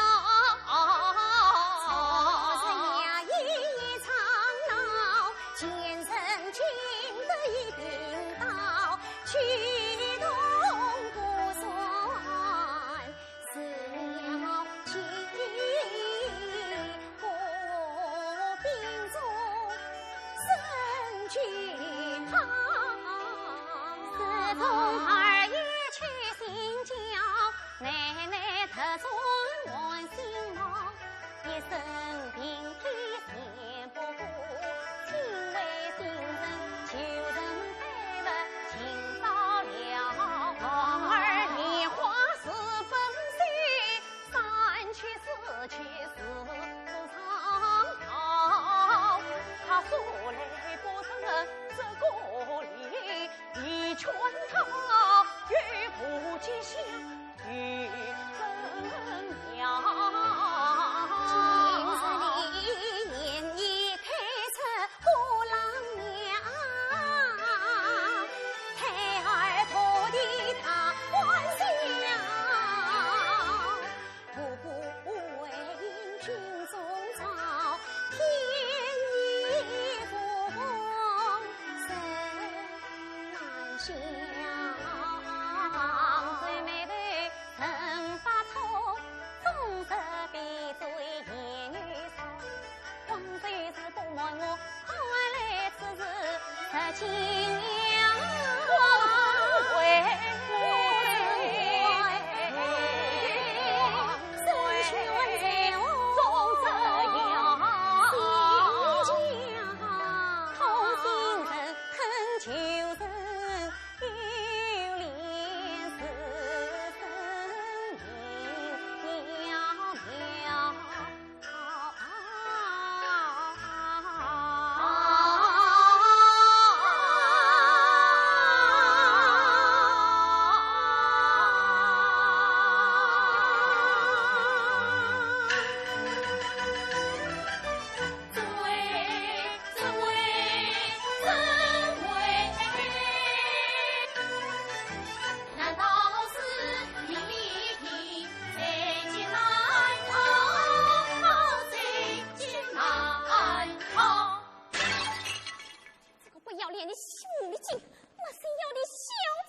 这个不要脸的狐狸精，没心眼的小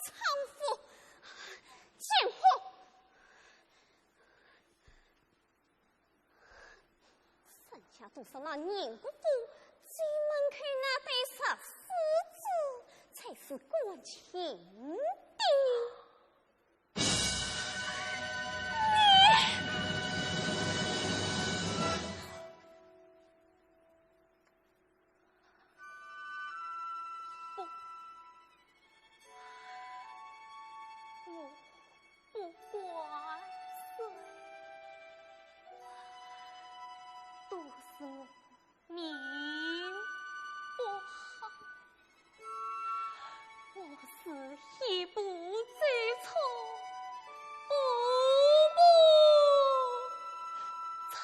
娼妇，贱货！ 人家都说那宁国府，进门口那对石狮子才是感情的。不，我 不怪谁，都是我命不好，我是一步走错，步步错。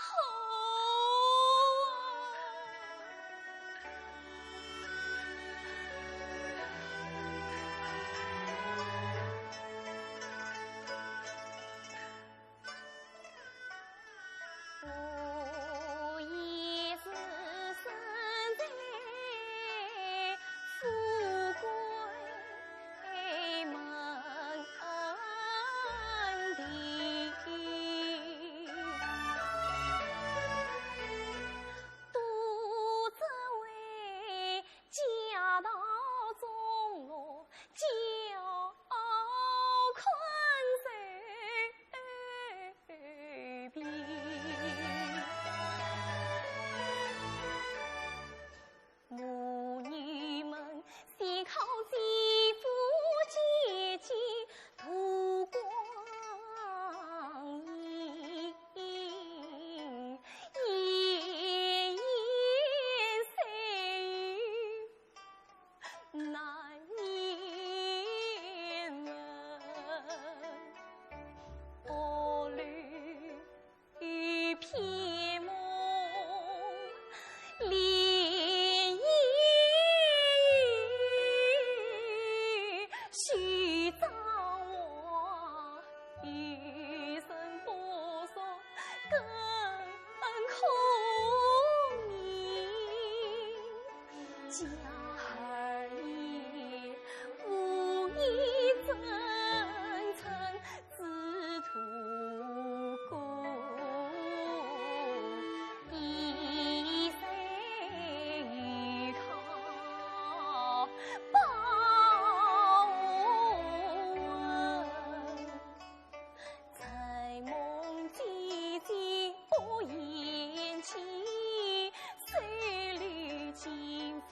我也是生在富贵门第，都只为 家道中落，叫困兽皮。母女们先靠姐夫姐姐度光阴，闲言碎语 难言人。屋里有片梦，莲影许张望，有人不说更苦命。 家儿也无意真诚之徒工，一生依靠报恩。 承蒙姐姐不嫌弃，收留情妇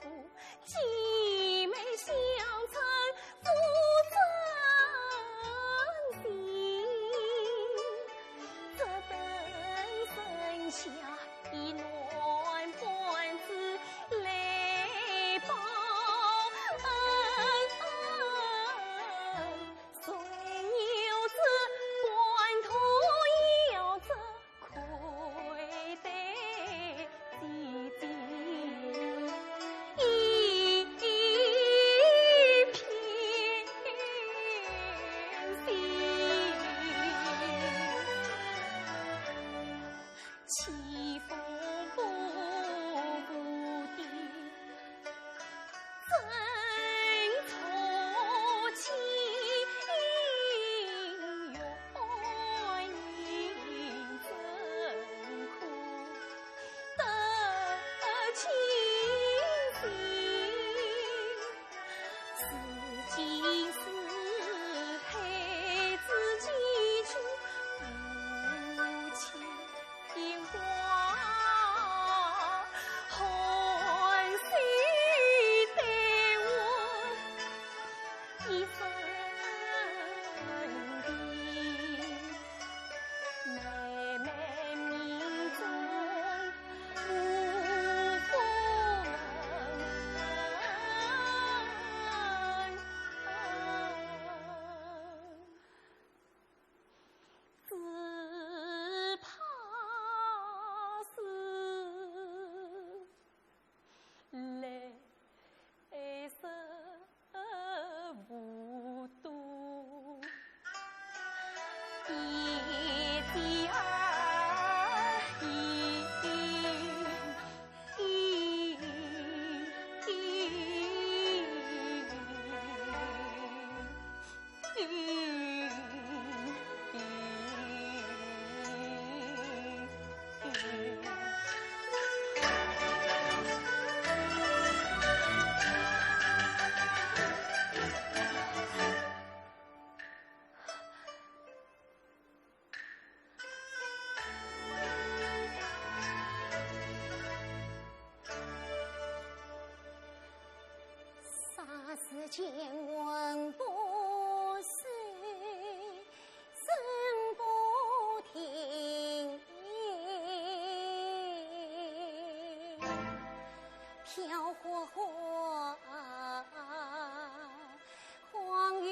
世间闻不说，声不听。飘忽忽，荒于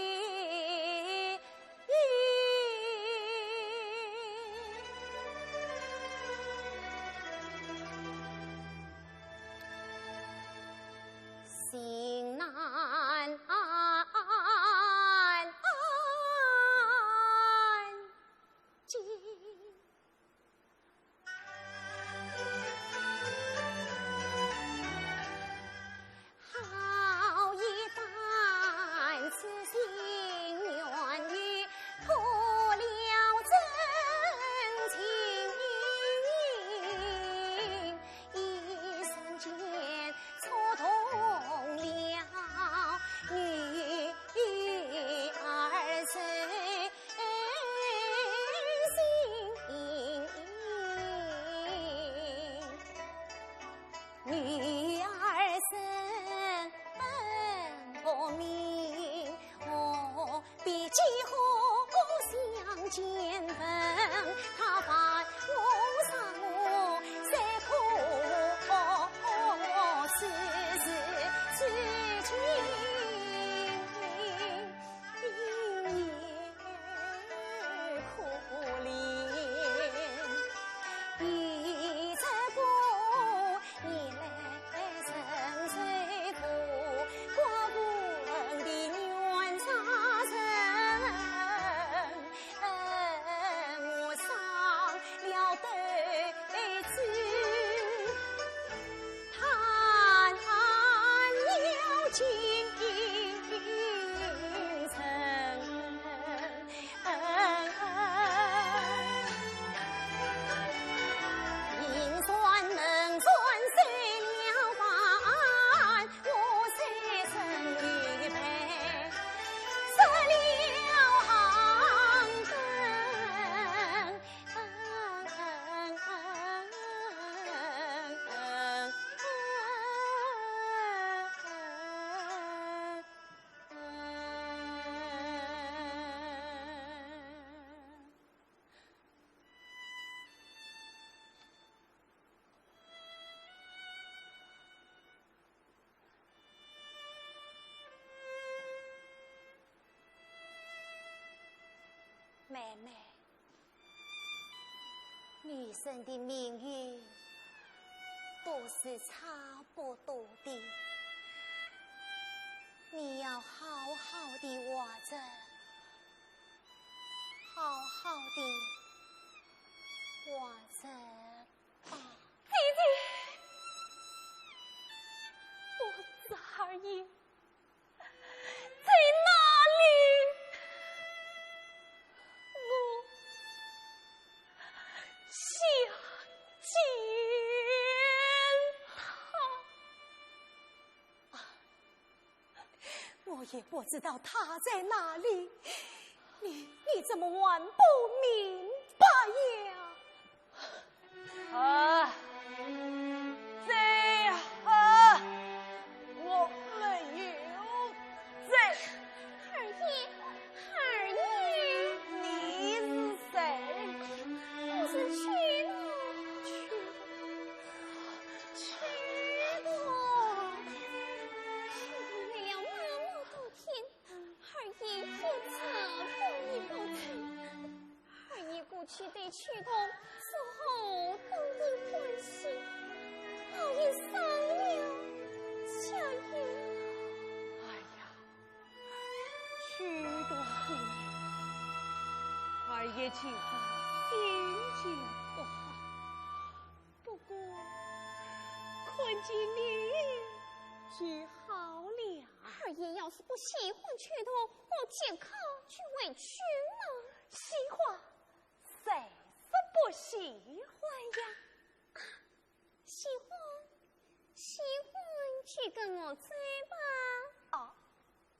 心难安静。 好一番痴心怨意，徒了真情。一瞬间触动了女儿身心。 女儿身不明，何必几何相见分？她烦我伤我，谁可知是痴情 也可怜。一只歌，你来成谁不？寡妇的冤家人，我伤了对子。 叹了今生。银扇门扇碎了饭，我三生玉佩失了行灯。 妹妹，女生的命运都是差不多的，你要好好的活着，好好的活着。 姐姐，我这二爷在哪里？我想见他。 我也不知道他在哪里，你，你怎么还不明白呀？啊，罪啊，我没有罪。二爷，二爷。你是谁？我是秋桐，秋桐，秋桐，秋桐为了那么多天， 二爷一直不离不弃。二爷过去对秋桐是何等的欢喜，倒也伤了家业。哎呀，秋桐姑娘，二爷其实心情不好。 不过，看见你就好了。二爷要是不喜欢秋桐，我即刻就回去嘛。喜欢？谁说不喜欢呀？喜欢，喜欢就跟我走吧。哦，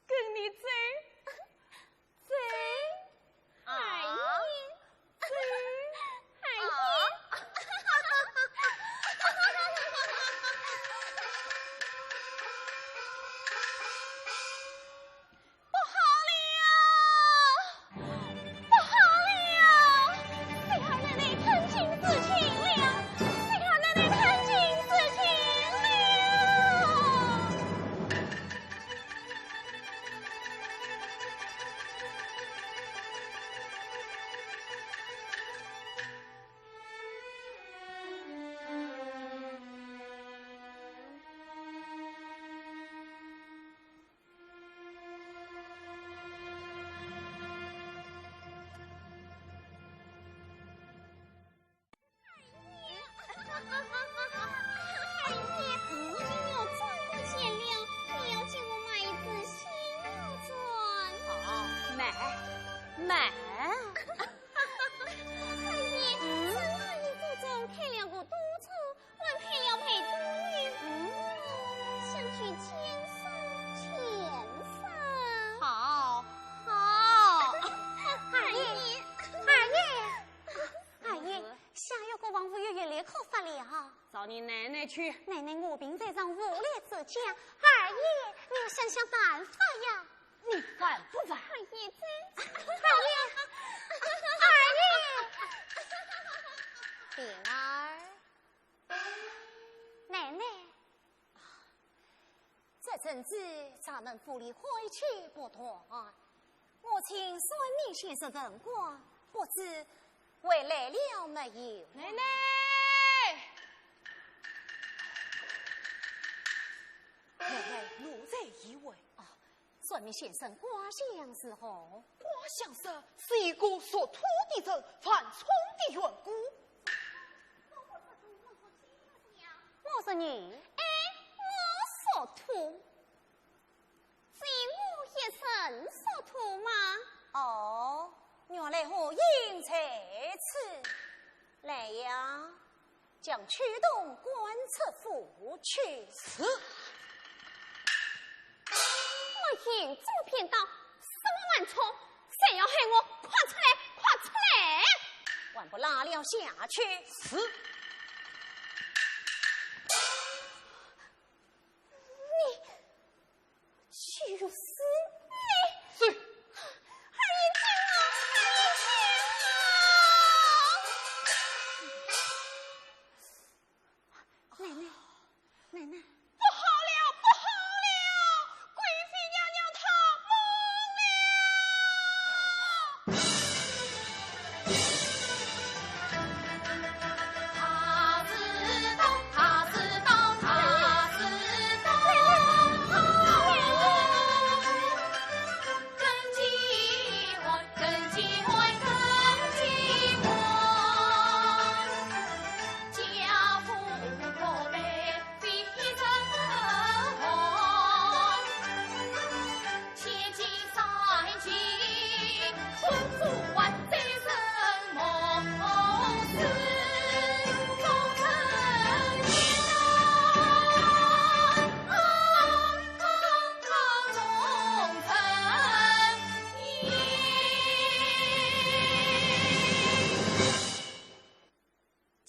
跟你走？ 走。二爷，走。二爷。去。奶奶，我病在床，无力自家，二爷，你要想想办法呀。你烦不烦？二爷，这，二爷，二爷。平儿，奶奶。 这阵子咱们府里晦气不断，我请算命先生问卦，不知回来了没有？奶奶！奶奶，奴才已回。啊，算命先生卦象如何？卦象说是一个属兔的人犯冲的缘故。 我说你，哎，我属兔，只有我一人属兔吗？哦，原来祸因在此。来呀，将秋桐赶出府去。是。 没有这么便当，什么犯冲，谁要害我，快出来，快出来！还不拉了下去！是。你，就是你！是。二爷，救我！二爷，救我！ 奶奶，奶奶。不好了，不好了！贵妃娘娘她懵了！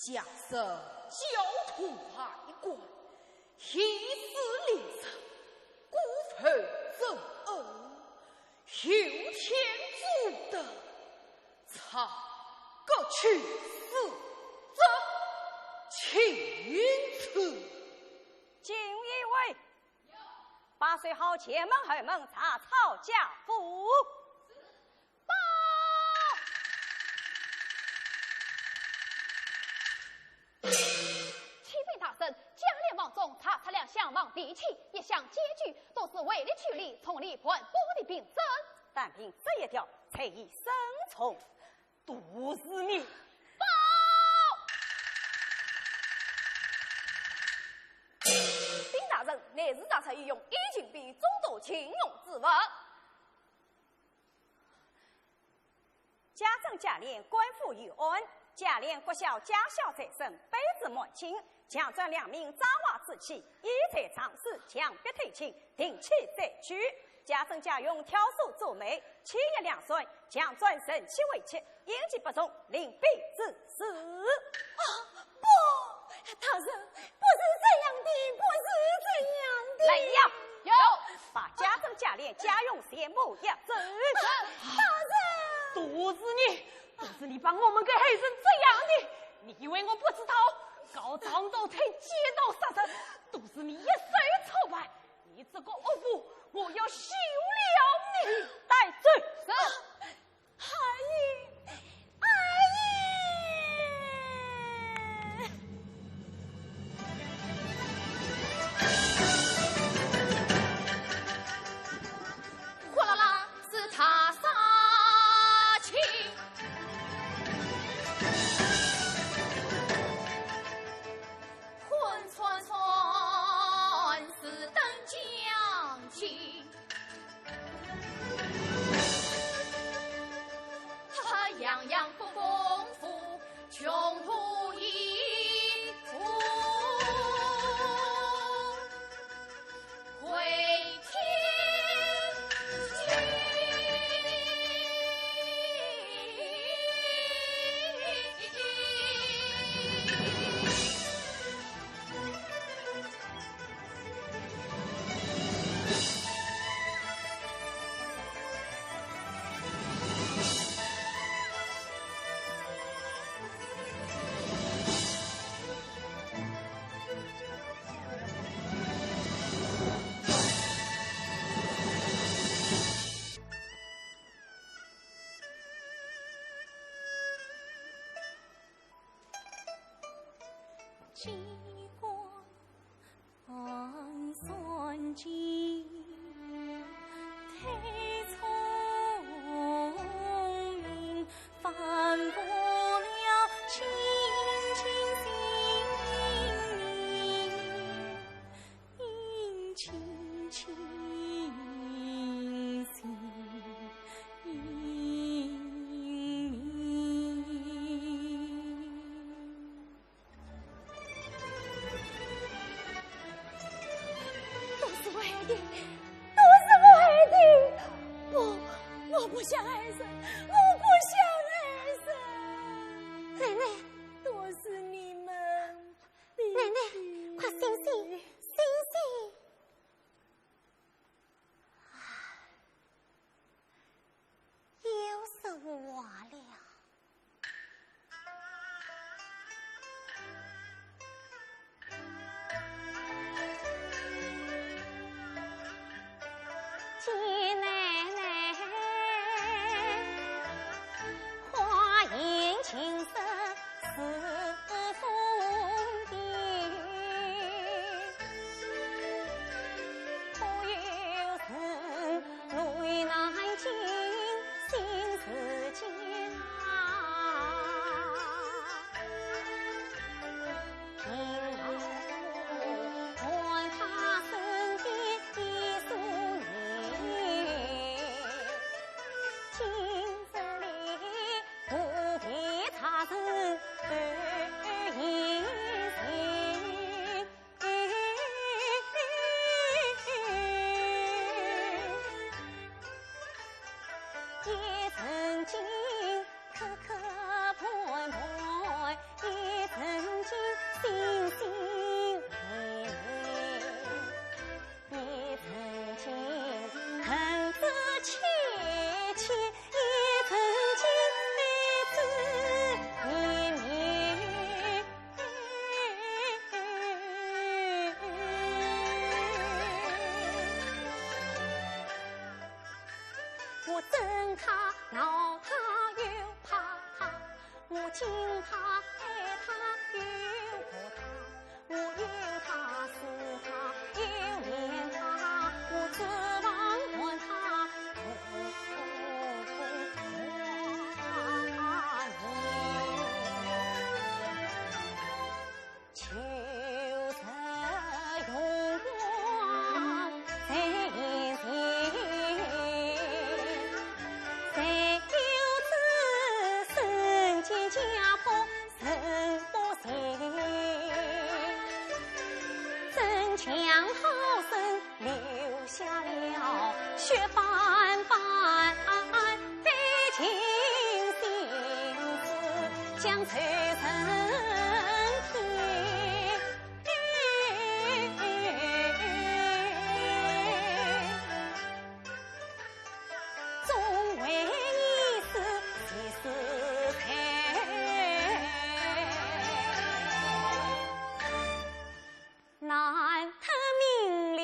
假设交通海关，刑事律政，辜负正恩，有天诛的，唱个去死者，请此。金一位，把守好前门后门查抄家父。 报！启禀大人，价廉房中查出两箱黄帝漆，一箱简具，都是胃里、曲里、从里、盘剥的凭证。单凭这一条，罪已深重。都是你！报！禀大人，内侍查出一用一金匕，众多禁用之物。 家珍价廉，官府有案，价廉国小，家小在身，卑职满清，强占良民渣槐之器，以罪藏私，强逼退亲，定期罪拘。家珍家用，挑唆作媒，欺压良善，强占人妻为妻，应其不从，另觅之事。啊，不，大人，不是这样的，不是这样的。来呀，有，把家珍价廉家用全部押走。大人！都是你，都是你把我们给害成这样的。你以为我不知道？高堂大厅街道杀人，都是你一手操办。你这个恶妇，我要休了你！带走。是。 二爷，二爷！哗啦啦，是他杀妻。机关算尽，推聪明，翻不了清清醒醒，清清醒醒。 都是我害的，都是我害的！不，我不想害人，我不想害人！奶奶，都是你们逼的。奶奶，快醒醒，醒醒！唉，又是我了。 见奶奶，花颜尽失似风的，可有人泪难尽心事间啊。 一寸金，磕磕绊绊，一寸金，心心念念。一寸金，恨之切切，一寸金，爱之绵绵。 我憎他、恼他又怕他，我敬他、爱他又恶他，我怨他、思他又念他，我指望还他，我苦苦挂念。 旧时荣光再现，谁料这人间家破人不幸，怎讲好生 留下了雪斑斑的情丝，将愁人添。终为一世，一世情。 难得名利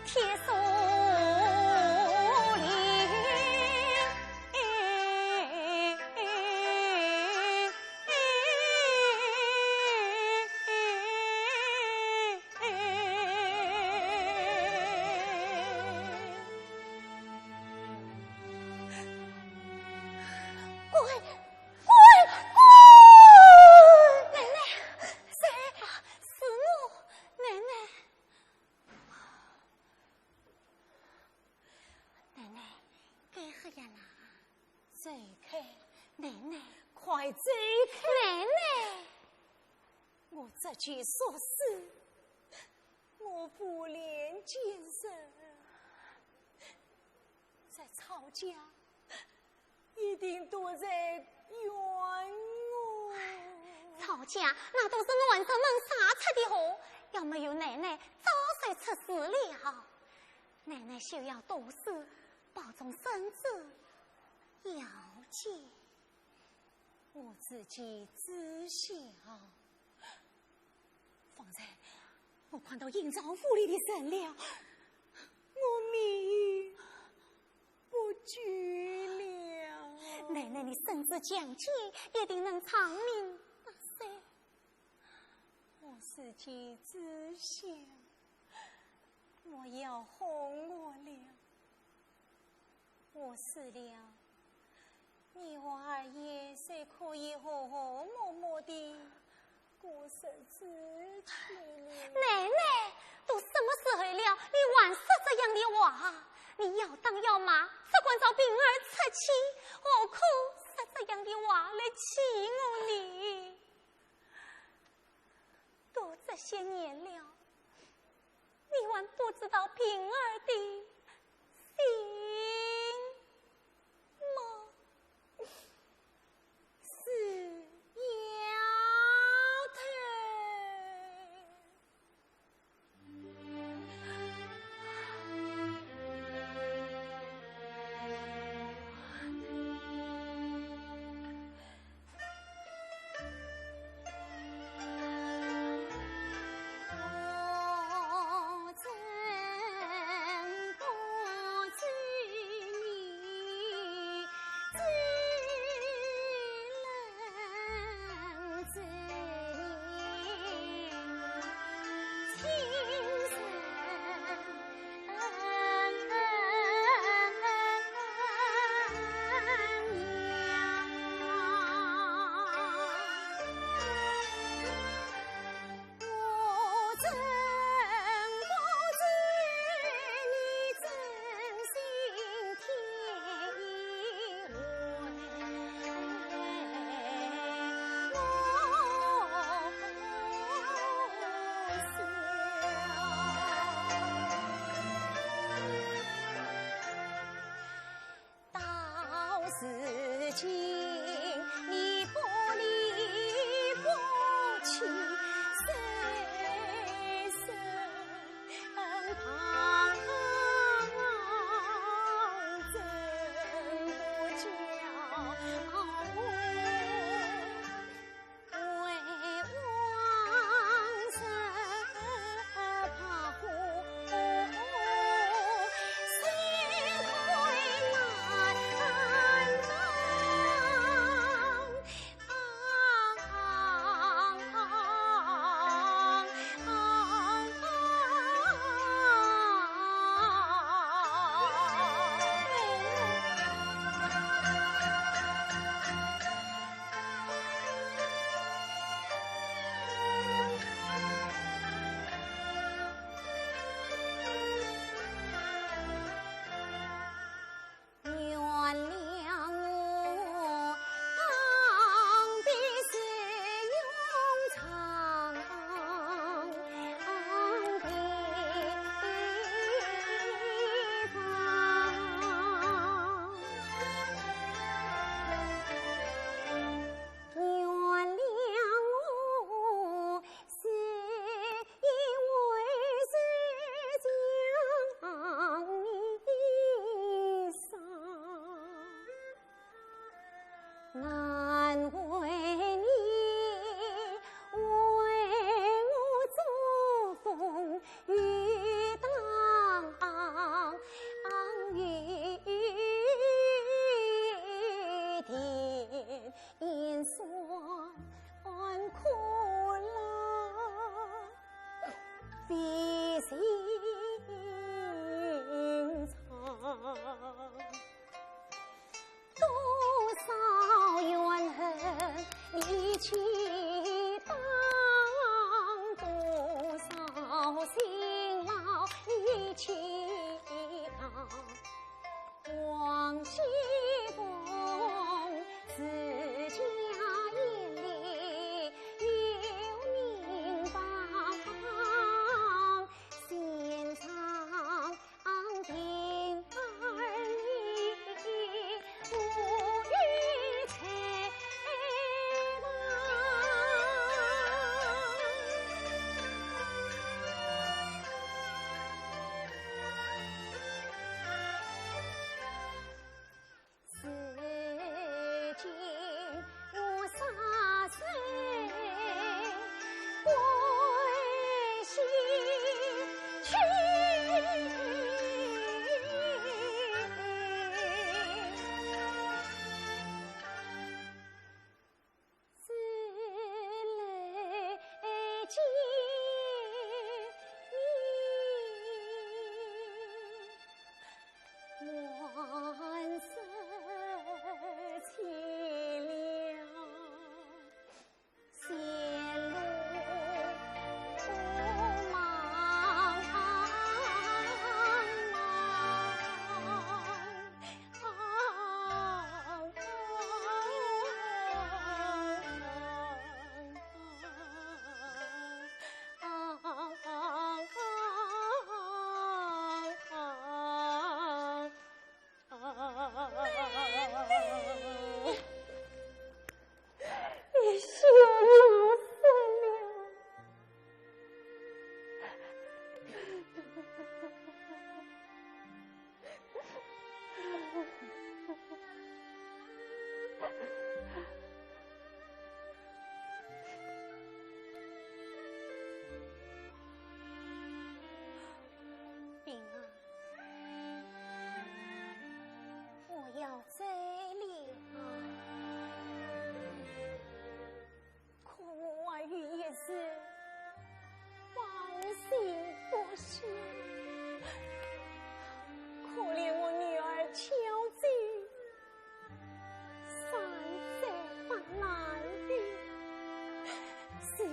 铁树林。滚！ 滚！滚！奶奶，谁？啊，是我，奶奶。奶奶，该黑呀啦！走开！奶奶，快走开！奶奶，我这件俗事，我不连见人。 在曹家，一定都在怨我。曹家那都是我们门生杀出的祸，要没有奶奶，早就出事了。奶奶休要多事，保重身子要紧。我自己知晓。 方才我看到营造府里的人了，我命不久了。奶奶，你身子强健，一定能长命百自己知晓，莫要哄我了。我死了，你和二爷就可以和和睦睦地过日子去了。奶奶，都什么时候了，你还说这样的话？你要打要骂，只管找平儿出气，何苦说这样的话来气我呢？都这些年了，你还不知道平儿的心吗？死丫头！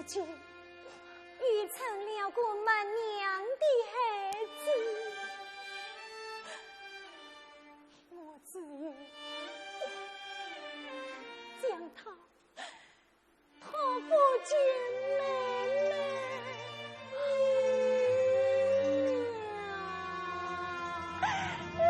就又成了个没娘的孩子。我只有将他托付给妹妹。妹妹。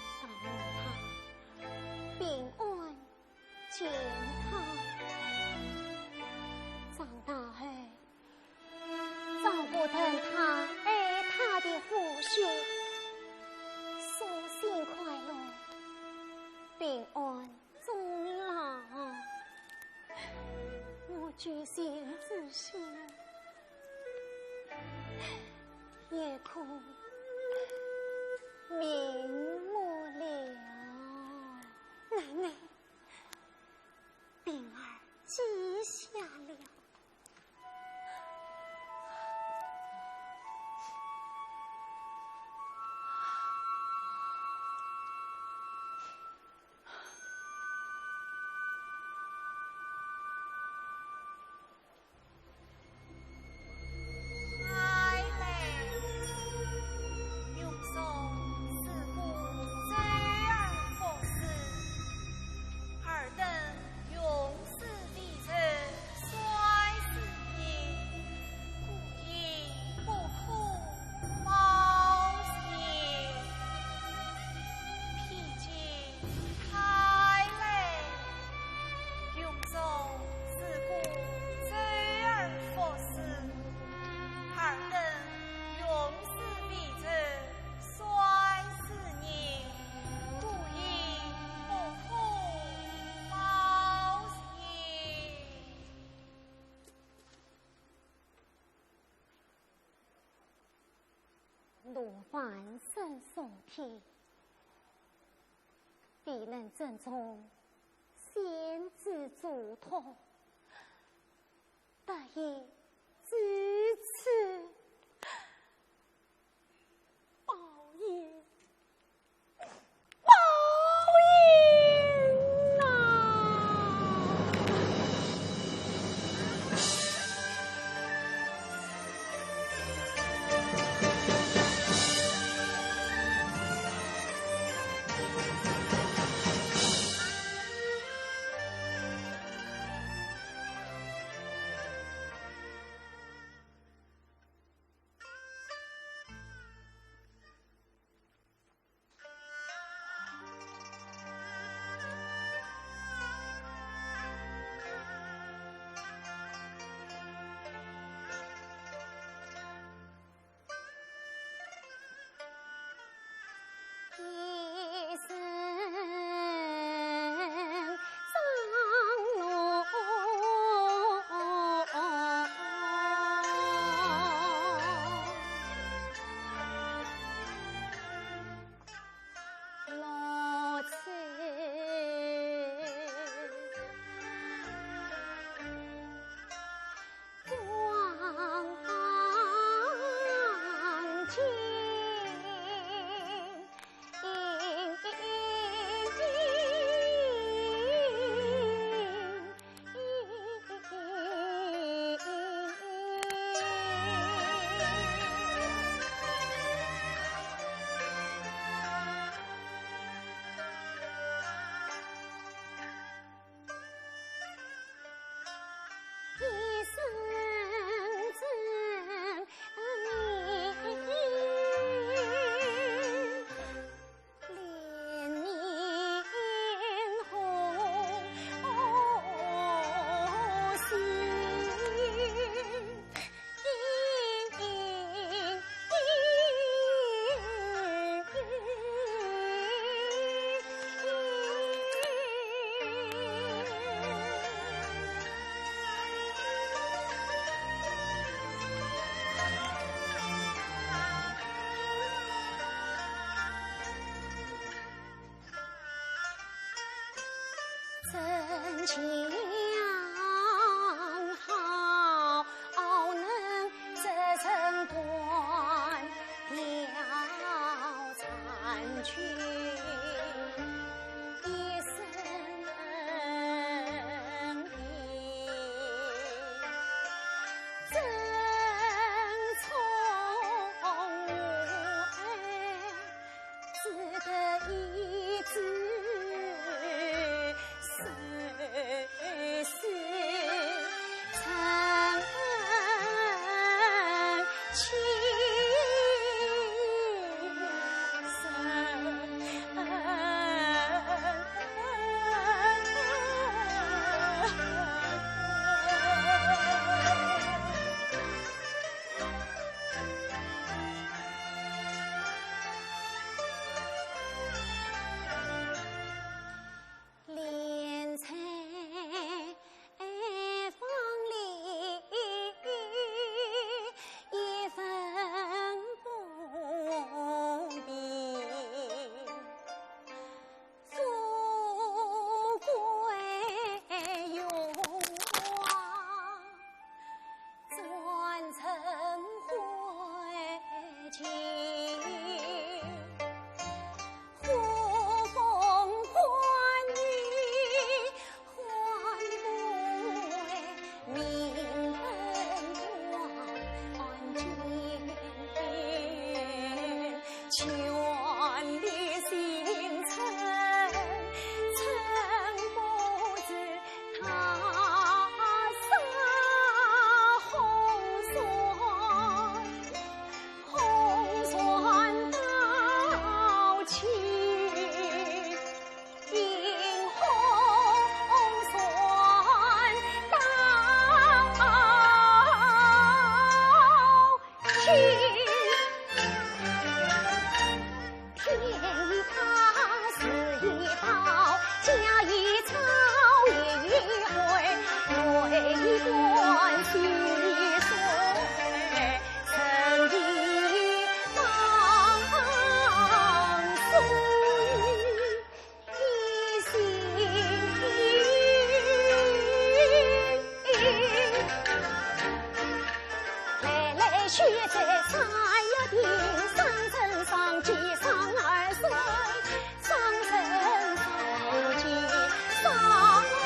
但愿他平安健康。长大后，照顾等他爱他的父兄，舒心快乐，平安终老。我举行之时， 也可瞑目了。奶奶，平儿记下了。 奴万生上天，未能遵从先祖嘱托，特以至此报应。 报应啊！好能折成断条残裙，一身的真从无爱。 只得一直守死成亲。莲在风里一分不平。 富贵荣华转成灰烬，呼风唤雨唤不回，民本官见 权力心称，称不知他杀红船，红船到期，引红船到 天大事已报，家已操已回，为官千岁，臣已放松。 一心来来去去三月天，上阵上旗上二岁，上阵上旗上二岁。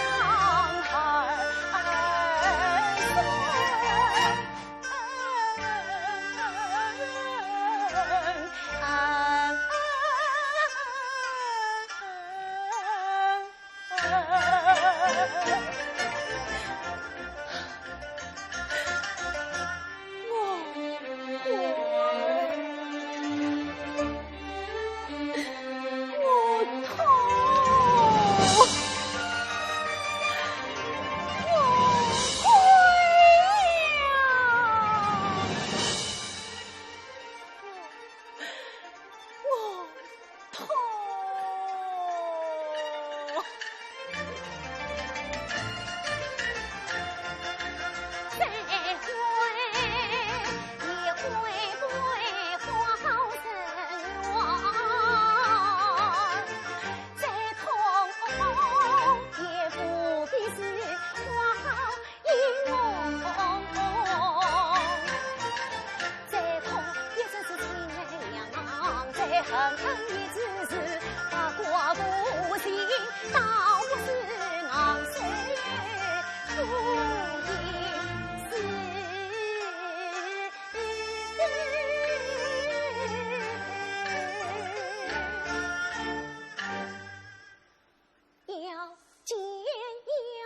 要见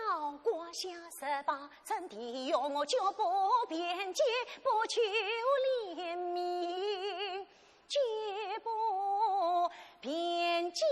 要挂下十八层地狱，我绝不辩解，不求怜悯，绝不辩解。